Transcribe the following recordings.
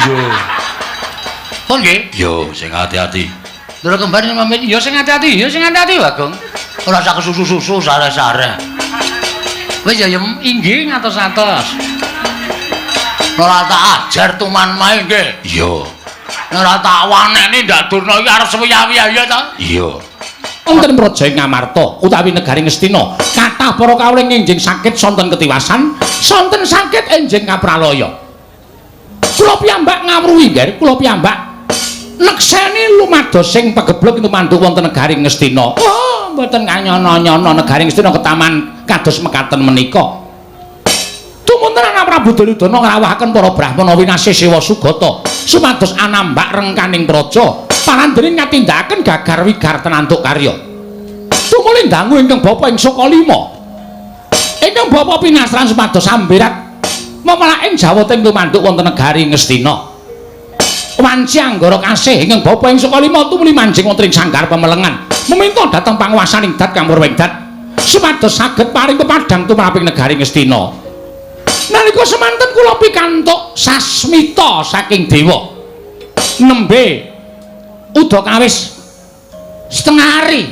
Iya. Pun nggih. Yo sing ati-ati. Ndara kembar pamit. Ya sing ati-ati, ya sing ati-ati Bagong. Ora usah kesusu-susu sare-sare. Wis ya inggih ngatos-atos. Ora tak ajar tuman mae nggih. Iya. Ora tak waneni ndak Durna iki arep suwiya-wiya ya ta? Iya. Wonten Praja ing Ngamarta utawi negari Ngastina, kathah para kawula enjing sakit sonten ketiwasan, sonten sakit enjing kapralaya. Kula piyambak ngawruhi nggih, kula piyambak nekseni lumados sing pageblug tumanduk wonten negari Ngastina. Oh, mboten kanyono-nyono negari Ngastina ketaman kados mekaten menika. Tumunten anak Prabu Duryudana ngrawuhaken para brahmana winasih sewa sugata supados anambak rengkaning praja parandene ngatindakaken gagar wigar tenantuk karya. Tumuli dangu ingkang bapa ing Sukalima. Ingkang bapa pinasran supados sambirat memelaking jawata ing tumanduk wonten negari Ngastina. Wanci anggara kasih ingkang bapa ing Sukalima tumuli manjing wonten ing sanggar pemelengan meminta dhateng panguwasaning dat Kamurwengdat supados saged paring pepadhang tumraping negari Ngastina. Nalika semanten kula pikantuk sasmita saking dewa. Nembe udakawis setengah hari.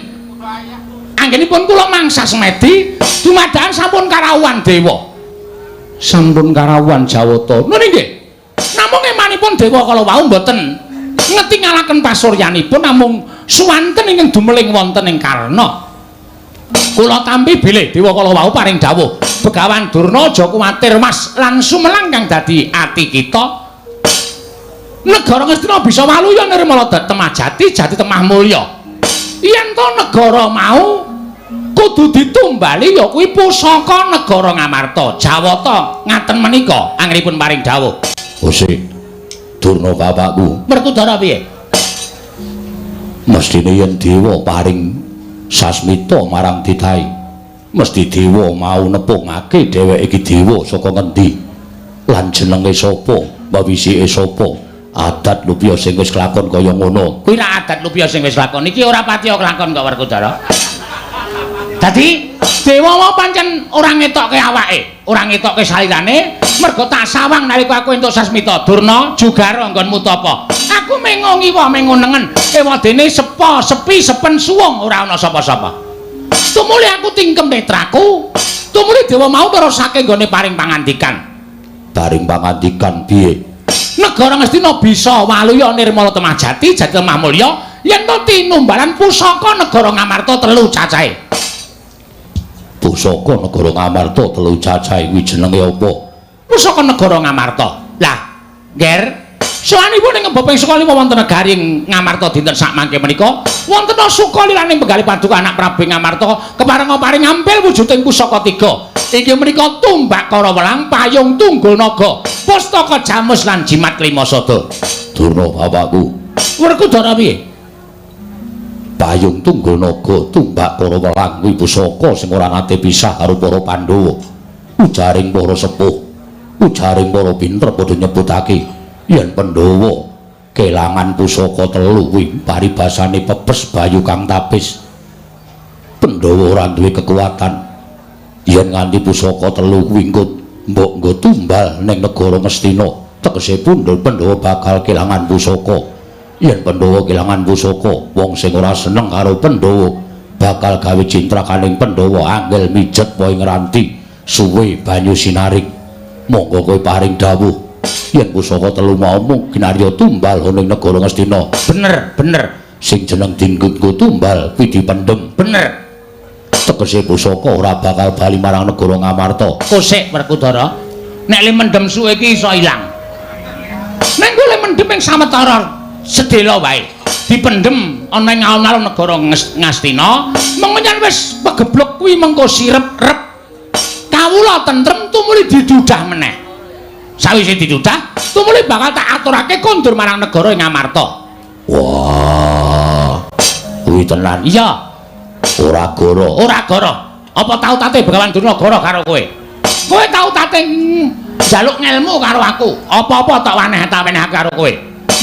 Anggenipun kula mangsa semedi dumadakan sampun karawuhan dewa. Sampun karawuhan jawata. Nun nggih. Namung emanipun dewa kala wau mboten ngetingalaken pasuryanipun namung suwanten ingkang dumeling wonten ing karna. Kula tampi bilih dewa kala wau paring dawuh, Begawan Durna aja kuwatir Mas lan sumelang kang dadi ati kita. Negara Ngastina bisa waluya nirmala temah jati jati temah mulya. Yen to negara mau kudu ditumbali ya kuwi pusaka negara Ngamarta. Jawata ngaten menika anggenipun paring dawuh. Osik Durna bapakku. Werkudara piye? Mestine yen dewa paring sasmita marang titahe, mesti dewa mau nepungake dheweke iki dewa saka ngendi lan jenenge sapa, wawisike sapa, adat lupia sing wis kelakon kaya ngono. Kuwi ra adat lupia sing wis lakon iki ora patiya kelakon kok Werkudara. Dadi dewa mau pancen ora ngetokke awake, ora ngetokke salirane, mergo tak sawang nalika aku entuk sasmita. Durna jugara nggonmu tapa. Aku mengo ngiwa mengo nengen, ewadene sepo sepi sepen suwung ora ana sapa-sapa. Tumuli aku tingkem netraku, tumuli dewa mau nerusake nggone paring pangandikan. Paring pangandikan piye? Negara Ngastina bisa waluya nirmala temah jati jati temah mulya yen to tinumbalan pusaka negara Ngamarta telu cacahe. Pusaka negara Ngamarta telu cacahe kuwi jenenge apa? Pusaka negara Ngamarta. Lah, Nger, sowanipun ing bapa ing Sukalima wonten negari Ngamarta dinten sakmangke menika wonten Sukaliraning penggalih paduka anak Prabu Ngamarta keparenga paring ngampil wujuding pusaka tiga. Inggih menika tumbak kara welang, payung tunggul naga, pustaka jamus lan jimat klimasada. Durna bapakku. Werkudara piye? Payung tunggul naga, tumbak kara welang kuwi pusaka sing ora nate pisah karo para Pandhawa. Ujaring para sepuh, ujaring para pinter padha nyebutake yen Pandhawa kelangan pusaka telu kuwi paribasane pepes bayu kang tapis. Pandhawa ora duwe kekuatan yen nganti pusaka telu kuwi nggo mbok nggo tumbal ning negara Ngastina, tegese pundhul Pandhawa bakal kelangan pusaka. Yen Pandhawa kelangan pusaka, wong sing ora seneng karo Pandhawa bakal gawe cintrakaning Pandhawa angel mijet wae ngranti suwe banyu sinaring. Monggo kowe paring dawuh yen pusaka telu mau mung ginarya tumbal ana ing negara Ngastina. Bener, bener. Sing jeneng dinggo tumbal kuwi dipendhem. Bener. Tegese pusaka ora bakal bali marang negara Ngamarta. Kosek Werkudara, nek le mendhem suwe iki iso ilang. Nek le mendhem ing sawetara sedhela wae, dipendhem ana ing alun-alun negara Ngastina, mengko yen wis pegebluk kuwi mengko sirep rep. Kawula tentrem tumuli didudah meneh. Sawise didudah, tumuli bakal tak aturake kondur marang negara Ngamarta. Wah. Kuwi tenan. Iya. Ora goro. Ora goro. Apa tau tate Begawan Durna goro karo kowe? Kowe tau tate njaluk ngelmu karo aku. Apa-apa tak waneh-waneh karo kowe.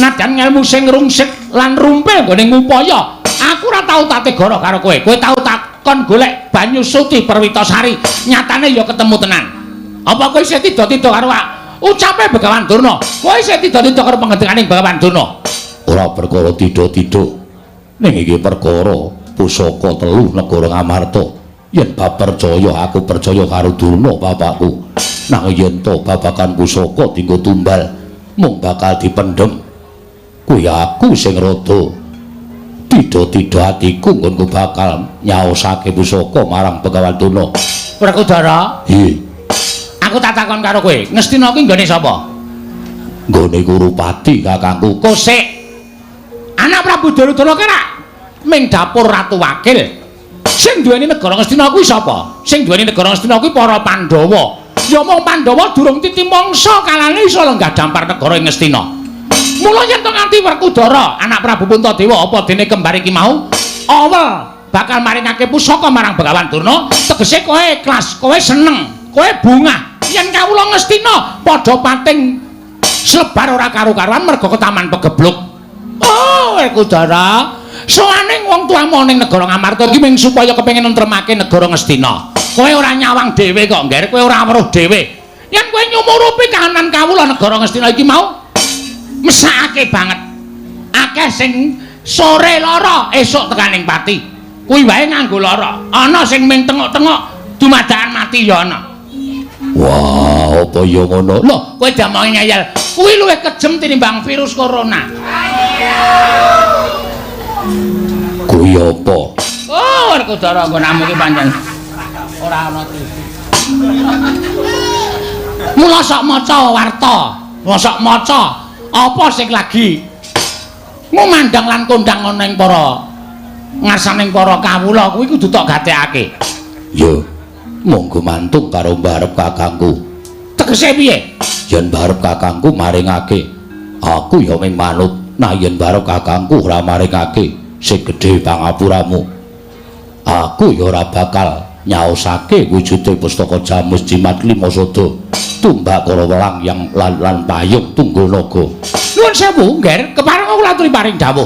Nadyan ngelmu sing rungsik lan rumpil nggone ngupaya, aku ora tau tate goro karo kowe. Kowe tau tak kon golek banyu suci Perwitasari, nyatane ya ketemu tenan. Apa kowe isih tida-tida karo Ucape Begawan Durna. Kowe isih tida-tida karo pangendikaning Begawan Durna. Ora perkara tida-tida. Ning iki perkara pusaka telu negara Ngamarta. Yen bab percaya aku percaya karo Durna bapakku. Nang yen to babagan pusaka dienggo tumbal mung bakal dipendhem. Kuwi aku sing rada tida-tida atiku nggonku bakal nyaosake pusaka marang Begawan Durna. Werkudara, Nggih. Aku tak takon karo kowe, Ngastina kuwi nggone sapa? Nggone Kurupati kakangku. Kosek. Anak Prabu Duryudana ki rak ming dapur Ratu Wakil. Sing duweni negara Ngastina kuwi sapa? Sing duweni negara Ngastina kuwi para Pandhawa. Ya mung Pandhawa durung titi mangsa kalane iso lenggah dampar negara ing Ngastina. Mula yen to nganti Werkudara, anak Prabu Puntadewa apa dene kembar iki mau awel bakal maringake pusaka marang Begawan Durna, tegese kowe ikhlas, kowe seneng, kowe bungah. Yen kawula Ngastina padha pating slebar ora karu-karuan merga ketaman pegebluk. Oh, Werkudara, sowane wong tuamu ning negara Ngamarta iki mung supaya kepengin nentremake negara Ngastina. Kowe ora nyawang dhewe kok, Ngger, kowe ora weruh dhewe. Yen kowe nyumurupi kahanan kawula negara Ngastina iki mau mesakake banget. Akeh sing sore lara, esuk tekaning pati. Kuwi wae nganggo lara. Ana sing ming tengok-tengok dumadakan mati ya ana. Wah, apa ya ngono? Lho, kowe diomongi ngeyel. Kuwi luwih kejem tinimbang virus corona. Kuwi apa? Oh, Werkudara nggonamu iki pancen ora ana TV. Mula sok maca warta, sok maca apa sing lagi ngumandhang lan kondang ana ing para ngarsaning para kawula kuwi kudu tok gatekake. Ya, monggo mantung karo mbarep kakangku. Tegese piye? Yen mbarep kakangku maringake, aku ya mung manut. Nah yen mbarep kakangku ora maringake sing gedhe pangapuramu, aku ya ora bakal nyaosake wujude pustaka Jamus Jimat Lima Sada tumbak karo welang yang lan payung tunggul naga. Nuwun sewu, Ngger, kepareng kula aturi paring dawuh.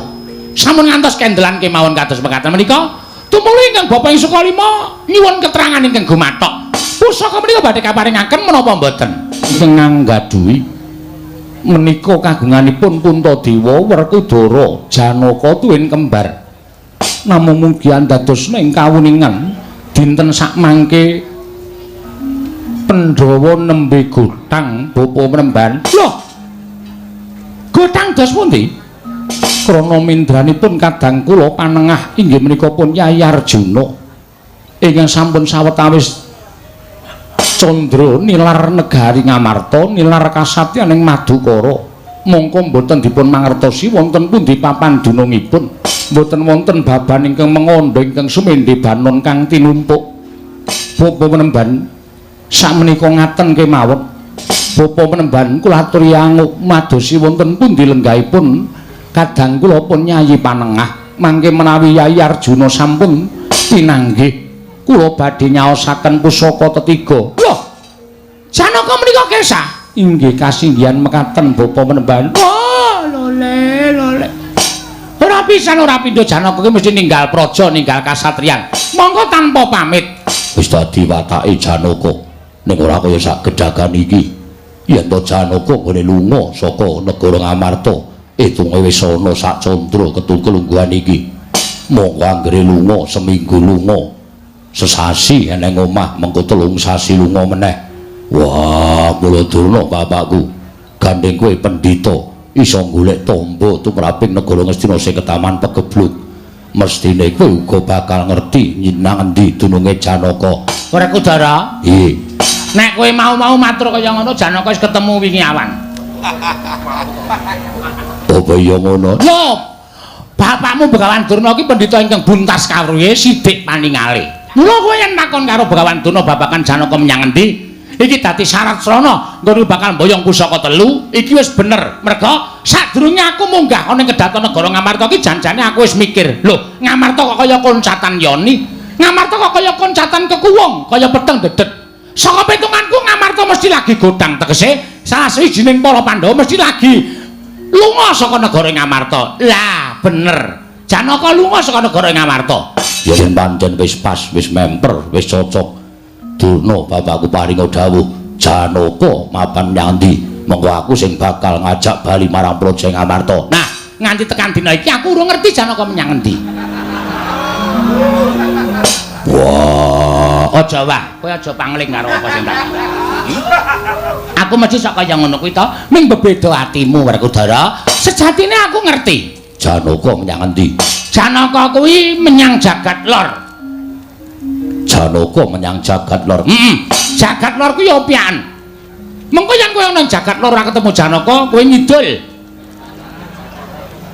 Sampun ngantos kendelan kemawon kados mekaten menika, tumuli ingkang Bapak ing Sukalima nyuwun keterangan ingkang gumathok. Pusaka menika badhe kaparingaken menapa mboten? Ingkang nggadhuhi menika kagunganipun Puntadewa Werkudara Janaka tuwin kembar. Namung mugi andados ing kawuningan dinten sakmangke Pandhawa nembe gothang bapa mremban. Loh. Gothang dos pundi? Krana mindranipun kadang kula panengah inggih menika pun Yayi Arjuna ingkang sampun sawetawis candra nilar negari Ngamarta nilar kasatyan ing Madukara. Mongko mboten dipun mangertosi wonten pundi papan dunungipun, mboten wonten baban ingkang mengandha ingkang sumendhe banon kang tinumpuk. Bapa mremban sakmenika ngaten kemawon. Bapa mremban kula aturi anguk madosi wonten pundi lenggahipun kadang kula pun Yayi panengah. Mangke menawi Yayi Arjuna sampun pinanggih kula badhe nyaosaken pusaka tetiga. Loh, Janaka menika kesah? Inggih kasinggihan mekaten bapa mremban. Oh, lole lole. Ora pisan ora pindho Janaka ki mesti ninggal praja, ninggal kasatriyan. Monggo tanpa pamit. Wis dadi watake Janaka. Ning ora kaya sak gedagan iki. Yen to Janaka nggone lunga saka negara Ngamarta, itunge wis ana sak candra ketul kelungguhan iki. Monggo anggere lunga seminggu lunga, sesasi eneng omah, mengko 3 sasi lunga meneh. Wah, mula Durna bapakku, gandeng kowe pendhita iso golek tombo tumraping negara Ngastina sing ketaman pegebluk. Mestine kowe uga bakal ngerti nang endi dununge Janaka. Werkudara? Nggih. Nek kowe mau-mau matur kaya ngono, Janaka wis ketemu wingi awan. Apa ya ngono? Lho, bapakmu Begawan Durna iki pendhita ingkang buntas kawruhe sidik paningale. Mula kowe yen takon karo Begawan Durna babagan Janaka menyang endi, iki dadi syarat srana nggon bakal mboyong pusaka telu, iki wis bener. Merga sadurunge aku munggah ana ing kedaton negara Ngamarta iki janjane aku wis mikir, lho, Ngamarta kok kaya koncatan yoni, Ngamarta kok kaya koncatan kekuwung, kaya peteng dedet. Saka pitunganku Ngamarta mesti lagi godang, tegese salah sawijining para Pandhawa mesti lagi lunga saka negara Ngamarta. Lah, bener. Janaka lunga saka negara Ngamarta. Yen pancen wis pas, wis memper, wis cocok. Durna bapakku paringa dawuh, Janaka mapan menyang endi? Mengko aku sing bakal ngajak bali marang Praja Ngamarta. Nah, nganti tekan dina iki aku urung ngerti Janaka menyang endi. Wah, aja wah, kowe aja pangling karo apa sing tak. Aku mesti sok kaya ngono kuwi to, ming bebeda atimu Werkudara. Sejatine aku ngerti. Janaka menyang endi? Janaka kuwi menyang jagat lor. Janaka menyang jagat lor. Heeh. Jagat lor kuwi opian. Mengko yen kowe ana jagat lor ora ketemu Janaka, kowe ngidul.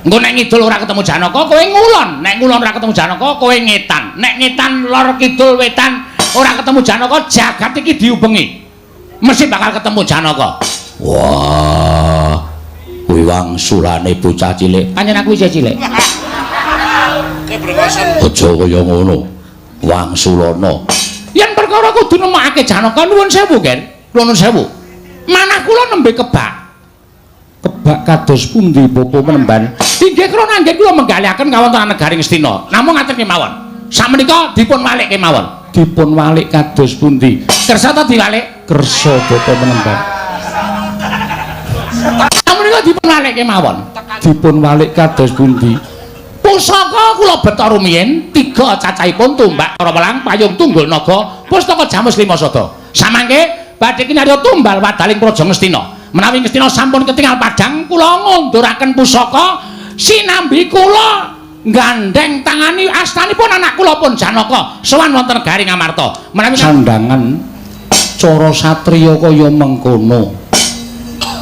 Engko nek ngidul ora ketemu Janaka, kowe ngulon. Nek ngulon ora ketemu Janaka, kowe ngetan. Nek ngetan lor kidul wetan ora ketemu Janaka, jagat iki diubengi. Mesti bakal ketemu Janaka. Wah. Kuwi wangsulane bocah cilik. Pancen aku isih cilik. Aja kaya ngono. Wangsulana. Yen perkara kudu nemokake Janaka, nuwun sewu, Gen. Kula nuwun sewu. Manah kula nembe kebak. Kebak kados pundi Bapak Penemban? Inggih krana anggen kula menggalihaken kawontenan negari Ngastina. Namung ngaten kemawon. Sakmenika dipun walik kemawon. Dipun walik kados pundi? Kersa ta diwalik? Kersa Bapak Penemban. Sakmenika dipun walik kemawon. Dipun walik kados pundi? Pusaka kula beta rumiyin 3 cacahipun tumbak Karawelang payung tunggul naga pustaka Jamus 5 sada. Samangke badhe kinarya tumbal wadaling Praja Ngastina. Menawi Ngastina sampun ketingal padhang kula ngunduraken pusaka sinambi kula gandheng tangani astanipun anak kula pun Janaka sowan wonten negari Ngamarta. Menawi sandangan cara satriya kaya mengkono.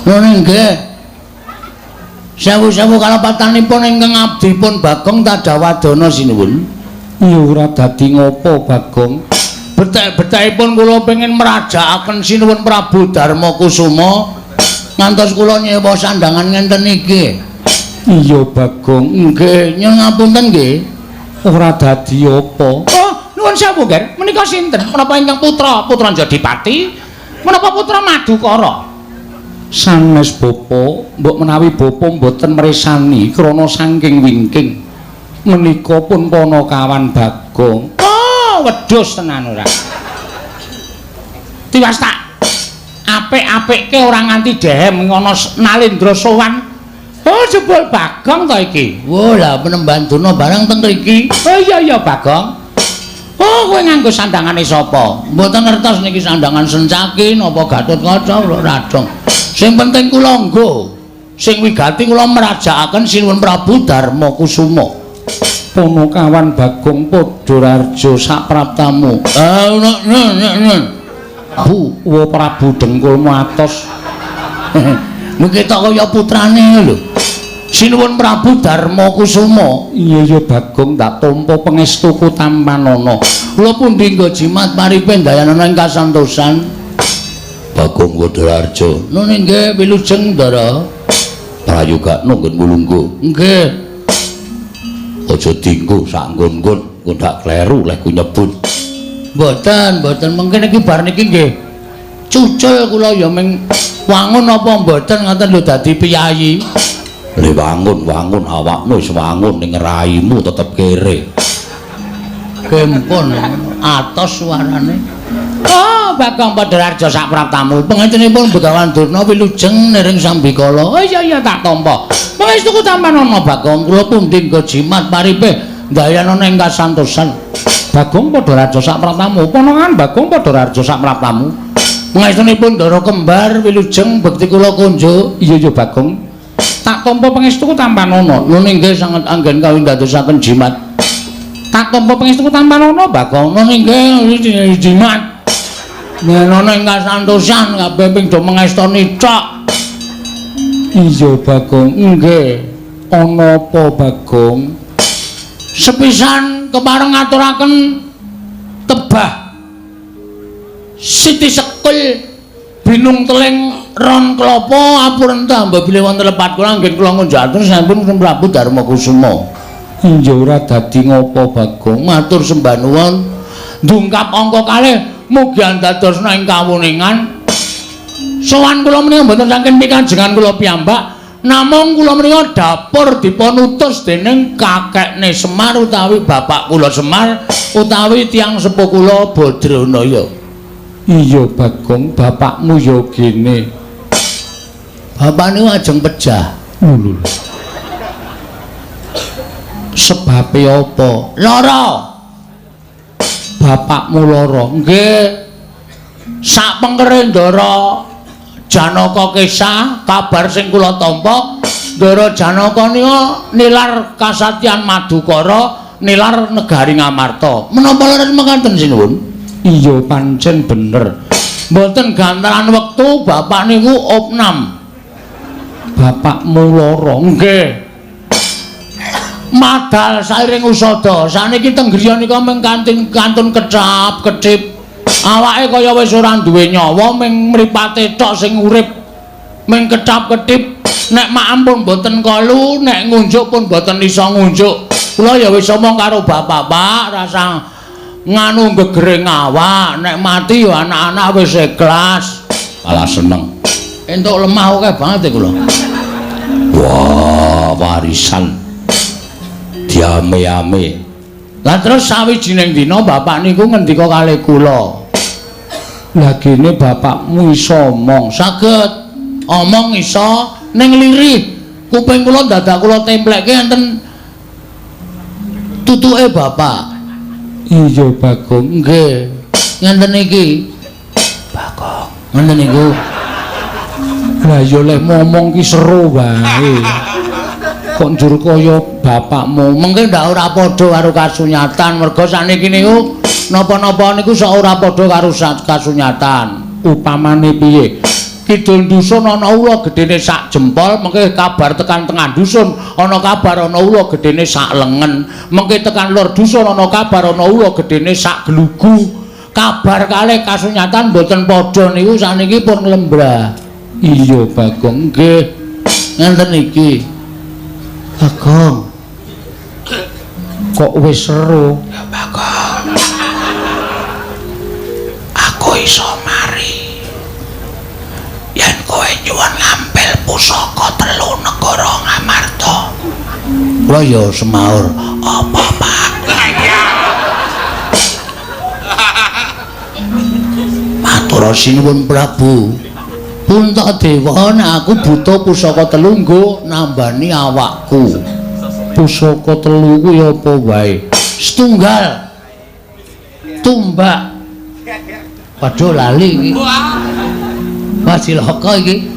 Ngono nggih. Sewu-sewu kalepatanipun ingkang abdi pun Bagong Tadawadana sinuwun. Ya ora dadi ngopo Bagong. Betek-betekipun kula pengin mrajakaken sinuwun Prabu Darma Kusuma ngantos kula nyewa sandangan ngenten iki. Iya Bagong, nggih, nyuwun ngapunten nggih. Ora dadi apa. Oh, nuwun sewu, Ger. Menika sinten? Menapa ingkang putra putra Jodipati? Menapa putra Madukara? Sanes bapa, mbok menawi bapa mboten mresani krana saking wingking. Menika pun panakawan Bagong. Oh, wedhus tenan ora. Tiwas tak apik-apikke ora nganti dehem ngono Nalendra sowan. Oh, jebul Bagong to iki. Wah, lah Penemban Durna barang teng mriki. Oh iya iya Bagong. Oh, kowe nganggo sandangane sapa? Mboten ngertos niki sandangan Sencaki napa Gatotkaca kula radong. Sing penting kula nggo. Sing wigati kula mrajakaken Sinuwun Prabu Darma Kusuma. Panakawan Bagong Padhararja sapraptamu. Ah, Bu, wa Prabu dengkulmu atos. Lho ketok kaya putrane lho. Sinuwun Prabu Darma Kusuma. Iya ya Bagong, tak tampa pangestuku tampanana. Kula pundi nggo jimat paripe ndayanana ing kasantosan. Bagong Padhararja. Nun nggih wilujeng Ndara. Prayogakno nggon mulungguh. Nggih. Aja dinggo sak nggon-nggon, engko ndak kleru leh ku nyebut. Mboten, mboten mungkin iki bar niki nggih. Cucul kula ya ming wangun apa mboten ngoten lho dadi piyayi. Le wangun-wangun awakmu wis wangun ning raimu tetep kere. Gempon atos suarane. Oh, Bagong Padhararja sapraptamu. Pangestenipun Begawan Durna wilujeng niring sambikala. Oh iya iya tak tampa. Pangestuku tampanana Bagong, kula pundi nggo jimat paripe ndayanana ing kasantosan. Bagong Padhararja sapraptamu. Panongan Bagong Padhararja sapraptamu. Pangestunipun Ndara kembar wilujeng bekti kula kunjuk. Iya iya Bagong. Tak tampa pangestuku tampanana. Nun inggih sanget anggen kawindadosaken jimat. Tak tampa pangestuku tampanana Bagong. Nun inggih jimat. Nenono ing kasantosan kabeh ping do mengestoni tok. Iya Bagong, nggih. Ana apa Bagong? Sepisan kepareng ngaturaken tebah Siti Sekul binung teling ron klopo apurenta mbok bilih wonten lepat kula anggen kula ngunjukaken sampun Prabu Darma Kusuma. Iya ora dadi ngopo Bagong, matur sembah nuwun. Ndungkap angka kalih mugi andadosna ing kawuningan. Sowan kula menika mboten saking pikajengan kula piyambak, namung kula menika dapur dipun utus dening kakekne Semar utawi bapak kula Semar utawi tiyang sepuh kula Badranaya. Iya Bagong, bapakmu ya gene. Bapak niku ajeng pejah. Lho. Sebabe apa? Lara. Bapakmu lara. Nggih. Sak pengkere Ndara Janaka kesah, kabar sing kula tampa, Ndara Janaka nika nilar kasatyan Madukara, nilar negari Ngamarta. Menapa leres mekaten sinuwun? Iya pancen bener. Mboten gantaran wektu bapak niku opnam. Bapakmu lara. Nggih. Madal sairing usada. Saniki teng griya nika mung kantun kecap kecip. Awake kaya wis ora duwe nyawa, mung mripate tok sing urip. Mung kecap ketip. Nek maem pun mboten kolu, nek ngunjuk pun mboten iso ngunjuk. Kula ya wis omong karo bapak, Pak, rasa nganu gegering awak, nek mati ya anak-anak wis ikhlas. Malah seneng. Entuk lemah akeh banget kula. Wah, warisan diame-ame. Lah terus sawijining dina bapak niku ngendika kalih kula. Lah gene bapakmu iso omong. Saged. Omong iso ning lirih. Kuping kula dadak kula templekke enten tutuke bapak. Iya Bagong, nggih. Ngenten iki. Bagong, ngenten niku. Lah ya lek ngomong ki seru wae. Kok njur kaya bapakmu. Mengke ndak ora padha karo kasunyatan, merga saniki niku napa-napa niku sok ora padha karo kasunyatan. Upamane piye? Kidul dusun ana ula gedene sak jempol, mengke kabar tekan tengah dusun ana kabar ana ula gedene sak lengen, mengke tekan lor dusun ana kabar ana ula gedene sak glugu. Kabar kalih kasunyatan mboten padha niku saniki pun nglembra. Iya Bagong, nggih. Ngenten iki. Bagong. Kok wis seru? Ya Bagong. Aku iso mari. Yen kowe nyuwun ngampil pusaka telu negara Ngamarta. Kula ya semaur, apa Pak? Matur sinuwun Prabu. Puntadewa, nek aku butuh pusaka telu nggo nambani awakku. Pusaka telu kuwi apa wae? Setunggal. Tumbak. Waduh lali iki. Wah cilaka iki.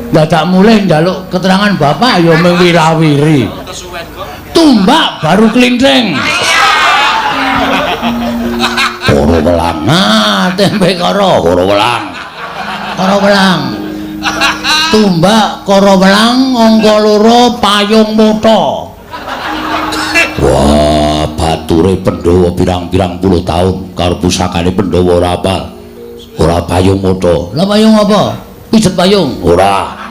Dadak mulih njaluk keterangan bapak ya mung wirawiri. Tumbak baru klinthing. Koro welang. Nah, tempe koro, koro welang. Koro welang. Tumbak koro welang angka loro payung mutha. Wah, bature Pandhawa pirang-pirang puluh tahun karo pusakane Pandhawa ora apal. Ora payung mutha. Lah payung apa? Pijet payung? Ora.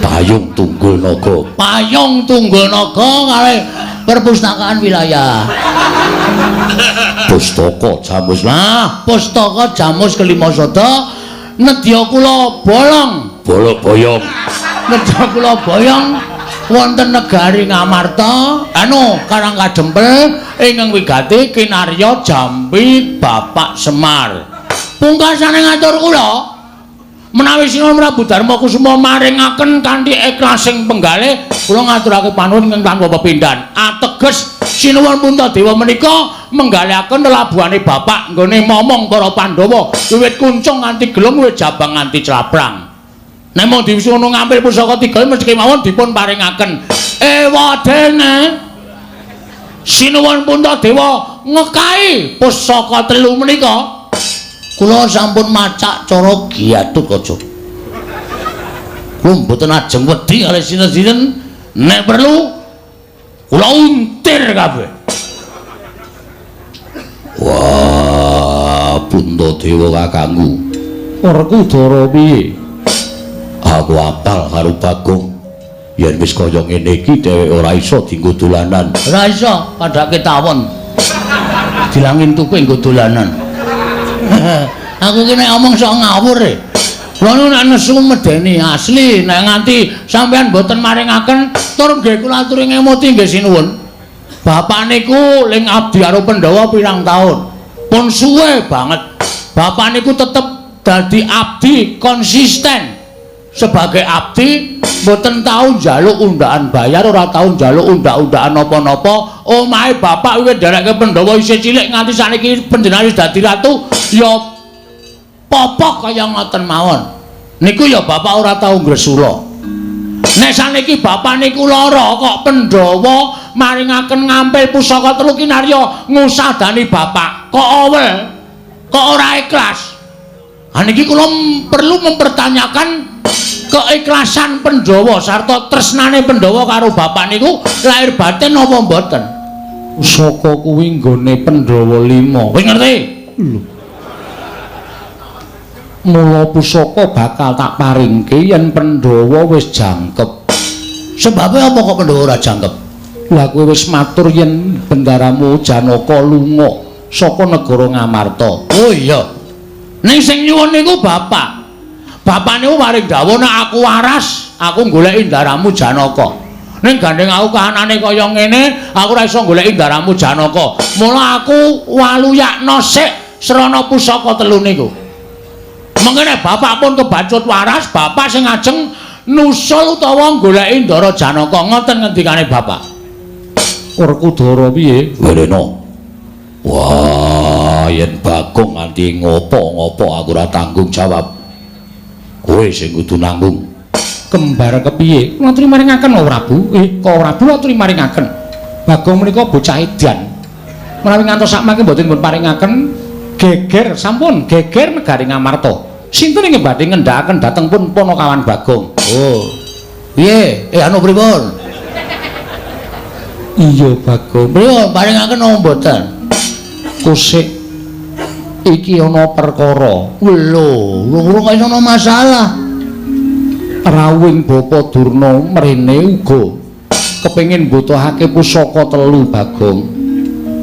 Payung Tunggul Naga. Payung Tunggul Naga kalih perpustakaan wilayah. Pustaka Jamus. Lah, pustaka Jamus kelima sada nedya kula bolong. Bolok boyong. Nedya kula boyong wonten negari Ngamarta, anu Karang Kadempel ingkang wigati kinarya jampi Bapak Semar. Pungkasane ngatur kula menawi Sinuwun Prabu Darma Kusuma maringaken kanthi ikhlasing penggalih kula ngaturake panuwun ingkang tanpa pepindhan. Ateges Sinuwun Puntadewa menika menggalihaken lelabuhane bapak nggone momong para Pandhawa wiwit kuncung nganti gelung wiwit jabang nganti claprang. Nek mung diwisuno ngampil pusaka tiga mesti kemawon dipun paringaken. Ewadene Sinuwun Puntadewa ngekai pusaka telu menika kula sampun macak cara Gatotkaca. Kula mboten ajeng wedi kalih sinten-sinten, nek perlu kula untir kabeh. Wah, Puntadewa kakangku. Werkudara piye? Aku apal karo Bagong. Yen wis kaya ngene iki dheweke ora iso dienggo dolanan. Ora iso, padhake tawon. Dilangin tuku nggo dolanan. Aku ki nek omong sok ngawur e. Kula niku nek nesu medeni asli, nek nganti sampean mboten maringaken tur nggih kula aturi ngemuti nggih sinuwun. Bapak niku ling abdi karo Pandhawa pirang taun? Pun suwe banget. Bapak niku tetep dadi abdi konsisten. Sebagai abdi mboten tau njaluk undaan bayar, ora tau njaluk undak-undakan napa-napa. Omahe bapak wiwit nderekke Pandhawa isih cilik nganti sakniki panjenengan wis dadi ratu ya popok kaya ngoten mawon. Niku ya bapak ora tau ngresula. Nek saniki bapak niku lara kok Pandhawa maringaken ngampil pusaka telu kinarya ngusadani bapak. Kok awel? Kok ora ikhlas? Ha niki kula perlu mempertanyakan keikhlasan Pandhawa sarta tresnane Pandhawa karo bapak niku lahir batin apa mboten? Pusaka kuwi nggone Pandhawa 5. Wis ngerti? Lho. Mula pusaka bakal tak paringke yen Pandhawa wis jangkep. Sebabe apa kok Pandhawa ora jangkep? Lah kowe wis matur yen bendaramu Janaka lunga saka negara Ngamarta. Oh iya. Ning sing nyuwun niku bapak. Bapak niku paring dawuh nek aku waras, aku goleki ndaramu Janaka. Ning gandeng aku kahanane kaya ngene, aku ora iso goleki ndaramu Janaka. Mula aku waluyakna sik srana pusaka telu niku. Mengkene bapak pun kebacut waras, bapak sing ajeng nusul utawa goleki ndara Janaka. Ngoten ngendikane bapak. Werkudara piye? Werena. Wah, yen Bagong nganti ngopo-ngopo aku ora tanggung jawab. Kowe sing kudu nanggung. Kembar kepiye? Kula aturi maringaken Prabu. Kok Prabu aturi maringaken. Bagong menika bocah edan. Menawi ngantos sakmangke mboten dipun paringaken geger sampun geger negari Ngamarta. Sinten ingkang badhe ngendhakaken dhateng pun Panakawan Bagong? Oh. Piye? Anu pripun? Iya Bagong. Pripun paringaken napa mboten? Kusik iki ana perkara. Lho, lho kok iso ana masalah. Rawuhing Bapa Durna mrene uga kepengin mbutuhake pusaka telu Bagong.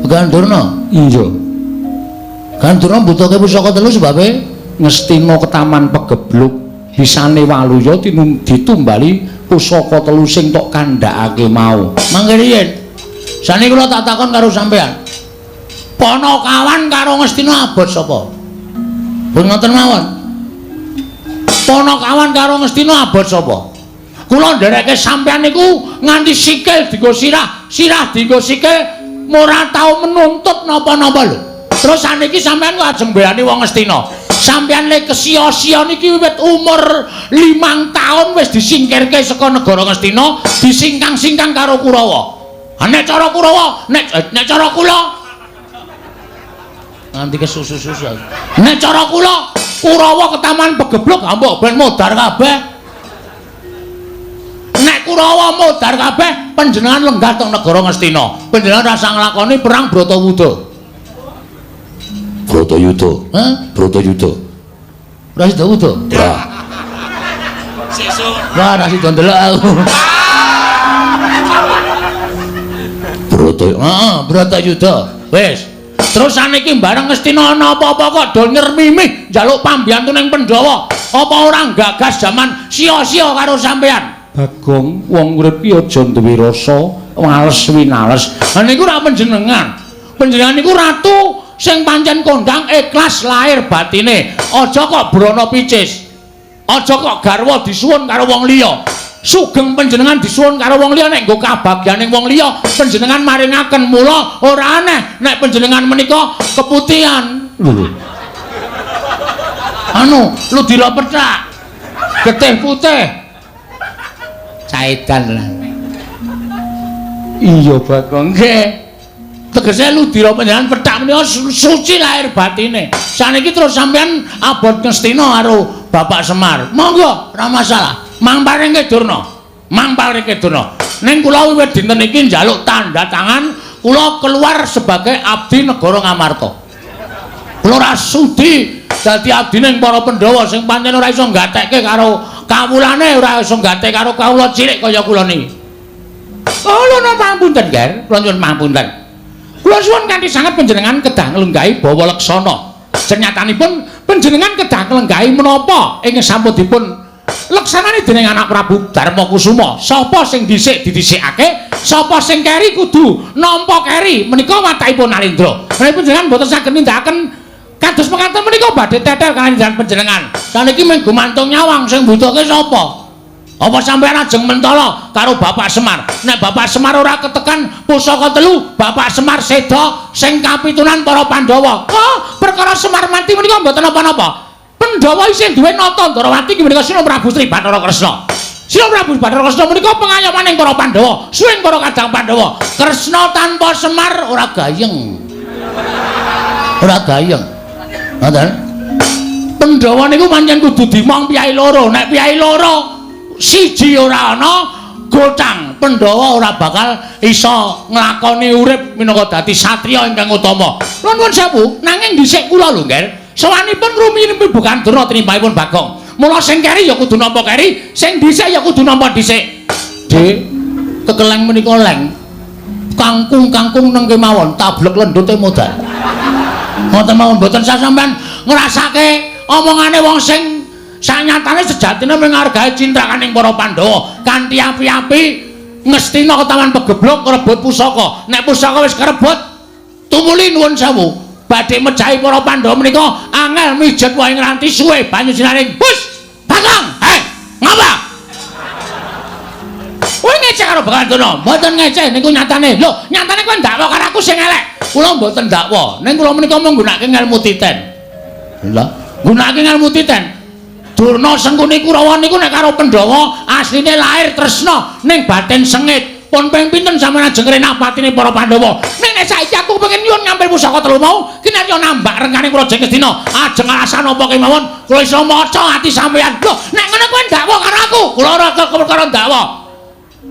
Begawan Durna? Iya. Begawan Durna mbutuhake pusaka telu sebabe Ngastina ketaman pegebluk bisane waluya ditumbali pusaka telu sing tok kandhakake mau. Mangke riyin. Saniki kula tak takon karo sampean. Panakawan karo Ngastina abot sapa? Pun ngoten mawon. Panakawan karo Ngastina abot sapa? Kula nderekke sampean niku nganti sikil dienggo sirah, sirah dienggo sikil, ora tau menuntut napa-napa lho. Terus saniki sampean kok ajeng mbelani wong Ngastina. Sampean le kesia-sia niki wiwit umur 5 tahun wis disingkirke saka negara Ngastina, disingkang-singkang karo Kurawa. Ha nek cara Kurawa, nek cara kula nganti kesusu-susu. Nek cara kula, Kurawa ketaman pegebluk mbok ben modar kabeh. Nek Kurawa modar kabeh, panjenengan lenggah teng negara Ngastina. Panjenengan rasa nglakoni perang Bratawuda. Bratayuda. Hah? Bratayuda. Ora sida wuda? Ora. Sesuk. Wah, ora sida ndelok aku. Bratayuda. Heeh, Bratayuda. Wis. Terus saniki bareng Ngastina ana apa-apa kok do nyermimih njaluk pambiyantu ning Pandhawa. Apa ora gagas jaman sia-sia karo sampean? Bagong, wong urip ki aja duwe rasa males winales. Ha niku ora panjenengan. Panjenengan niku ratu sing pancen kondang ikhlas lahir batine. Aja kok brana picis. Aja kok garwa disuwun karo wong liya. Sugeng panjenengan disuwun karo wong liya nek nggo kabagyaning wong liya panjenengan maringaken. Mula ora aneh nek panjenengan menika keputihan. Lho. Anu, ludira pethak. Getih putih. Caidan lah. Iya Bagong. Nggih. Tegese ludira panjenengan pethak menika suci lahir batine. Saniki terus sampean abot Ngastina karo Bapak Semar. Monggo, ora masalah. Mang paringke Durna. Mang paringke Durna. Ning kula wiwit dinten iki njaluk tanda tangan kula keluar sebagai abdi negara Ngamarta. Kula ora sudi dadi abdine para Pandhawa sing pancen ora iso nggatekke karo kawulane, ora iso nggatekke karo kawula cilik kaya kula niki. Oh, lho napa pangapunten, Ger? Kula nyuwun pangapunten. Kula suwun kanthi sanget panjenengan kedah nglenggahi bawa leksana. Senyatanipun panjenengan kedah nglenggahi menapa ing sampun dipun Leksanane dening anak Prabu Darmakusuma. Sapa sing dhisik didhisikake, sapa sing keri kudu nampa keri. Menika watakipun Narendra. Menawi panjenengan mboten saged nindakaken kados mekaten menika badhe tetel kaliyan panjenengan. Saniki mung gumantung nyawang sing mbutuhke sapa? Apa sampeyan ajeng mentala karo Bapak Semar? Nek Bapak Semar ora ketekan pusaka telu, Bapak Semar seda sing kapitunan para Pandhawa. Oh, perkara Semar mati menika mboten napa-napa. Pandhawa isih duwe nata Ndrawati inggih menika Sina Prabu Sri Bathara Kresna. Sina Prabu Bathara Kresna menika pengayomaning para Pandhawa, suwing para kadang Pandhawa. Kresna tanpa Semar ora gayeng. Ora gayeng. Ngoten. Pandhawa niku pancen kudu dimong piyai loro. Nek piyai loro siji ora ana gocang, Pandhawa ora bakal iso nglakoni urip minangka dadi satriya ingkang utama. Nuwun sewu, nanging dhisik kula lho, Ngger. Sowanipun rumiyin bukan Durna tinimbangipun Bagong. Mula sing keri ya kudu nampa keri, sing dhisik ya kudu nampa dhisik. Dik, kekeleng menika leng. Kangkung-kangkung neng kemawon, tablek lendute modal. Ngoten mawon mboten sah sampean ngrasake omongane wong sing sanyatane sejatine menghargai cintrakaning para Pandhawa kanthi api-api ngestina ketawan pegeblok ngrebut pusaka. Nek pusaka wis kerebut tumuli nuwun sewu badhe mejahi para Pandhawa menika angel mijet wae ngranti suwe banyu sinaring. Bus Bagong, heh ngapa kowe ngecek karo Bagong Durna? Mboten ngecek niku nyatane. Lho nyatane kowe ndakwa karo aku sing elek. Kula mboten ndakwa, ning kula menika menggunakake ngelmu titen. Lha nggunakake ngelmu titen. Durna Sengkuni Kurawa niku nek karo Pandhawa asline lair tresna ning batin sengit. Pun ping pinten sampeyan ajeng ngrenah patine para Pandhawa. Ning nek saiki aku pengen nyuwun ngampil pusaka telu mau, ki nek yo nambak rengkane Praja Ngastina, ajeng alasan apa kemawon kula iso maca ati sampeyan. Lho, nek ngono kowe ndakwa karo aku, kula ora perkara ndakwa.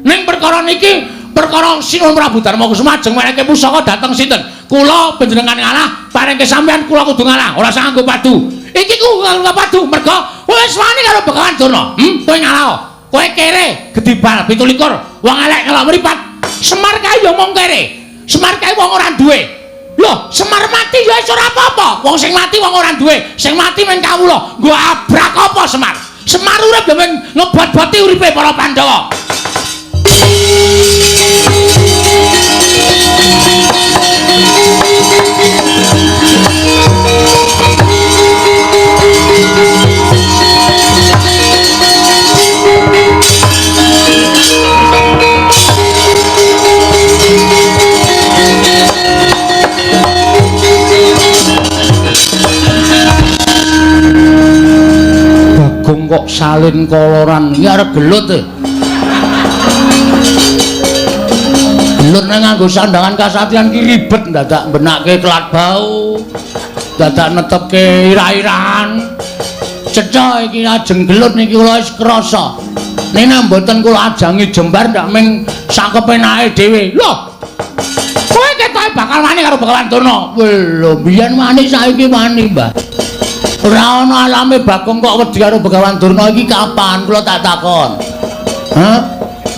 Ning perkara niki perkara Sinuwun Prabu Darmakusuma ajeng wenehke pusaka dhateng sinten? Kula panjenengan ngalah, parengke sampeyan kula kudu ngalah, ora usah nganggo padu. Iki ku nganggo padu mergo wis wani karo Begawan Durna. Kowe ngalah. Kowe kere gedibal 27, wong elek ngelok mripat. Semar kae ya mung kere. Semar kae wong ora duwe. Lho, Semar mati ya wis ora apa-apa. Wong sing mati wong ora duwe, sing mati mung kawula. Nggo abrak apa Semar? Semar urip ya mung ngebot-boti uripe para Pandhawa. Bagong kok salin koloran iki arep gelut e. Gelut nek nganggo sandangan kasatriyan ki ribet, dadak mbenake kelat bau, dadak netepke ira-irahan. Cetha iki ajeng gelut niki kula wis krasa. Nek mboten kula ajangi jembar ndak ming sakepenake dhewe. Lho, kowe ketoke bakal wani karo Begawan Durna. Lho, biyen wani saiki wani, Mbah. Ora ana alame Bagong kok wedi karo Begawan Durna iki kapan kula tak takon. Hah?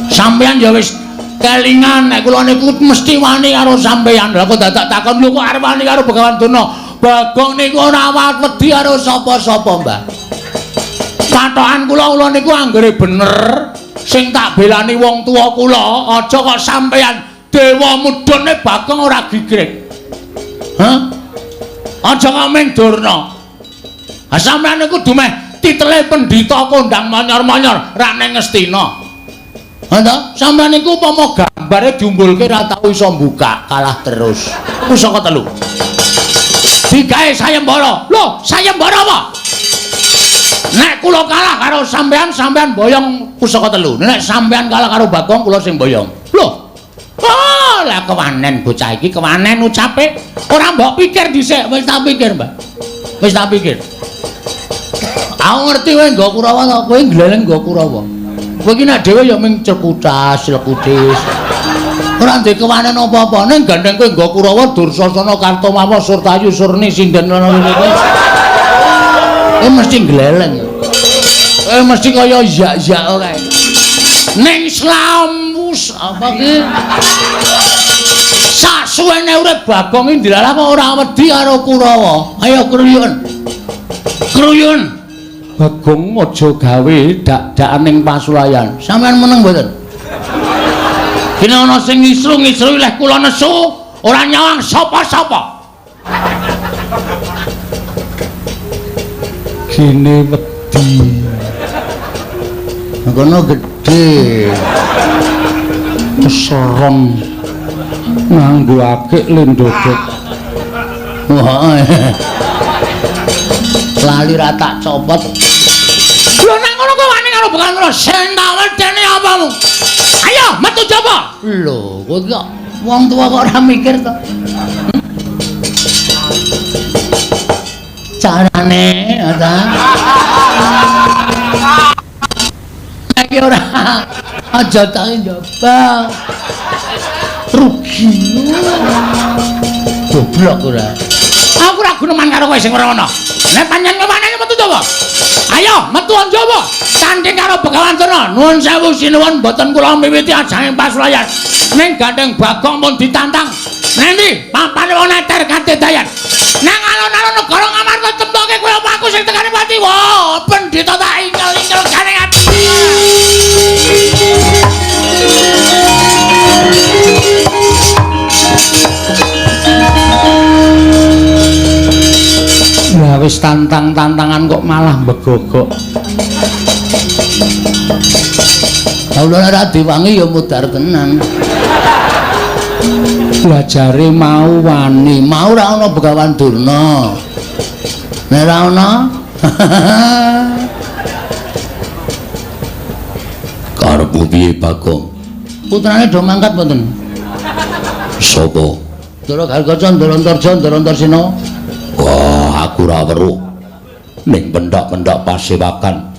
Sampeyan ya wis kelingan nek kula niku mesti wani karo sampeyan. Lah kok dadak takon lho kok arep wani karo Begawan Durna? Bagong niku ora wedi karo sapa-sapa, Mbah. Patokan kula kula niku anggere bener sing tak belani wong tuwa kula, aja kok sampeyan dewa mudhune Bagong ora gigrik. Hah? Aja kok ming Durna. Ha sampeyan niku dumeh titele pendhita kondang manyor-manyor rak ning Ngastina. Ha ta? Sampeyan niku upama gambare diumbulke ra tau iso mbuka, kalah terus. Pusaka telu. Digawe sayembara. Lho, sayembara apa? Nek kula kalah karo sampeyan, sampeyan boyong pusaka telu. Nek sampeyan kalah karo Bagong, kula sing boyong. Lho. Oh, lah kewanen bocah iki, kewanen ucape. Ora mbok pikir dhisik, wis tak pikir, Mbah. Wis tak pikir. Aku ngerti kowe nggo Kurawa to, kowe gleleng nggo Kurawa. Kowe iki nek dhewe ya mung cekutas, lekutis. Ora ndek kewanen apa-apa, ning gandeng kowe nggo Kurawa Dursasana Kartomawa Surtayu Surni sinden ngono kuwi. Kowe mesti gleleng. Kowe mesti kaya yak-yak kae. Ning slamus apa ki? Sasuwene urip Bagong iki ndilalah kok ora wedi karo Kurawa. Ayo kruyun. Kruyun. Bagong aja gawe dak-dakan ning pasulayan. Sampeyan meneng mboten? Dene ana sing ngisru-ngisru leh kula nesu, ora nyawang sapa-sapa. Gene wedi. Kono gedhe. Keseron nganggo akik lendodok. Wah. Lali ra tak copot. Lho nang ngono kowe wani karo Begawan Durna, sing tak wedeni apamu? Ayo metu jaba. Lho, kowe kok wong tuwa kok ora mikir to? Carane ta. Iki ora aja tak njaba. Rugi. Goblok ora. Aku ora guneman karo kowe sing ora ana. Nek pancen wani metu jaba. Ayo metu njaba. Tanding karo Begawan Durna. Nuwun sewu sinuwun mboten kula miwiti ajang pasulayan. Ning gandeng Bagong pun ditantang. Nendi papane wong neter kadedayan. Nang alun-alun negara Ngamarta temtoke kowe apa aku sing tekane pati. Wah, pendhita tak ingel-ingel gandeng ati. Lah wis tantang-tantangan kok malah begogok. Kawula ora diwangi ya mudhar tenan. Lah jare mau wani, mau ora ana Begawan Durna. Nek ora ana karepmu piye Bagong? Putrane do mangkat mboten? Sapa? Ndara Gargaca, Ndara Antarja, Ndara Antarsena. Wah, aku ora weruh. Ning pendak-pendak pasewakan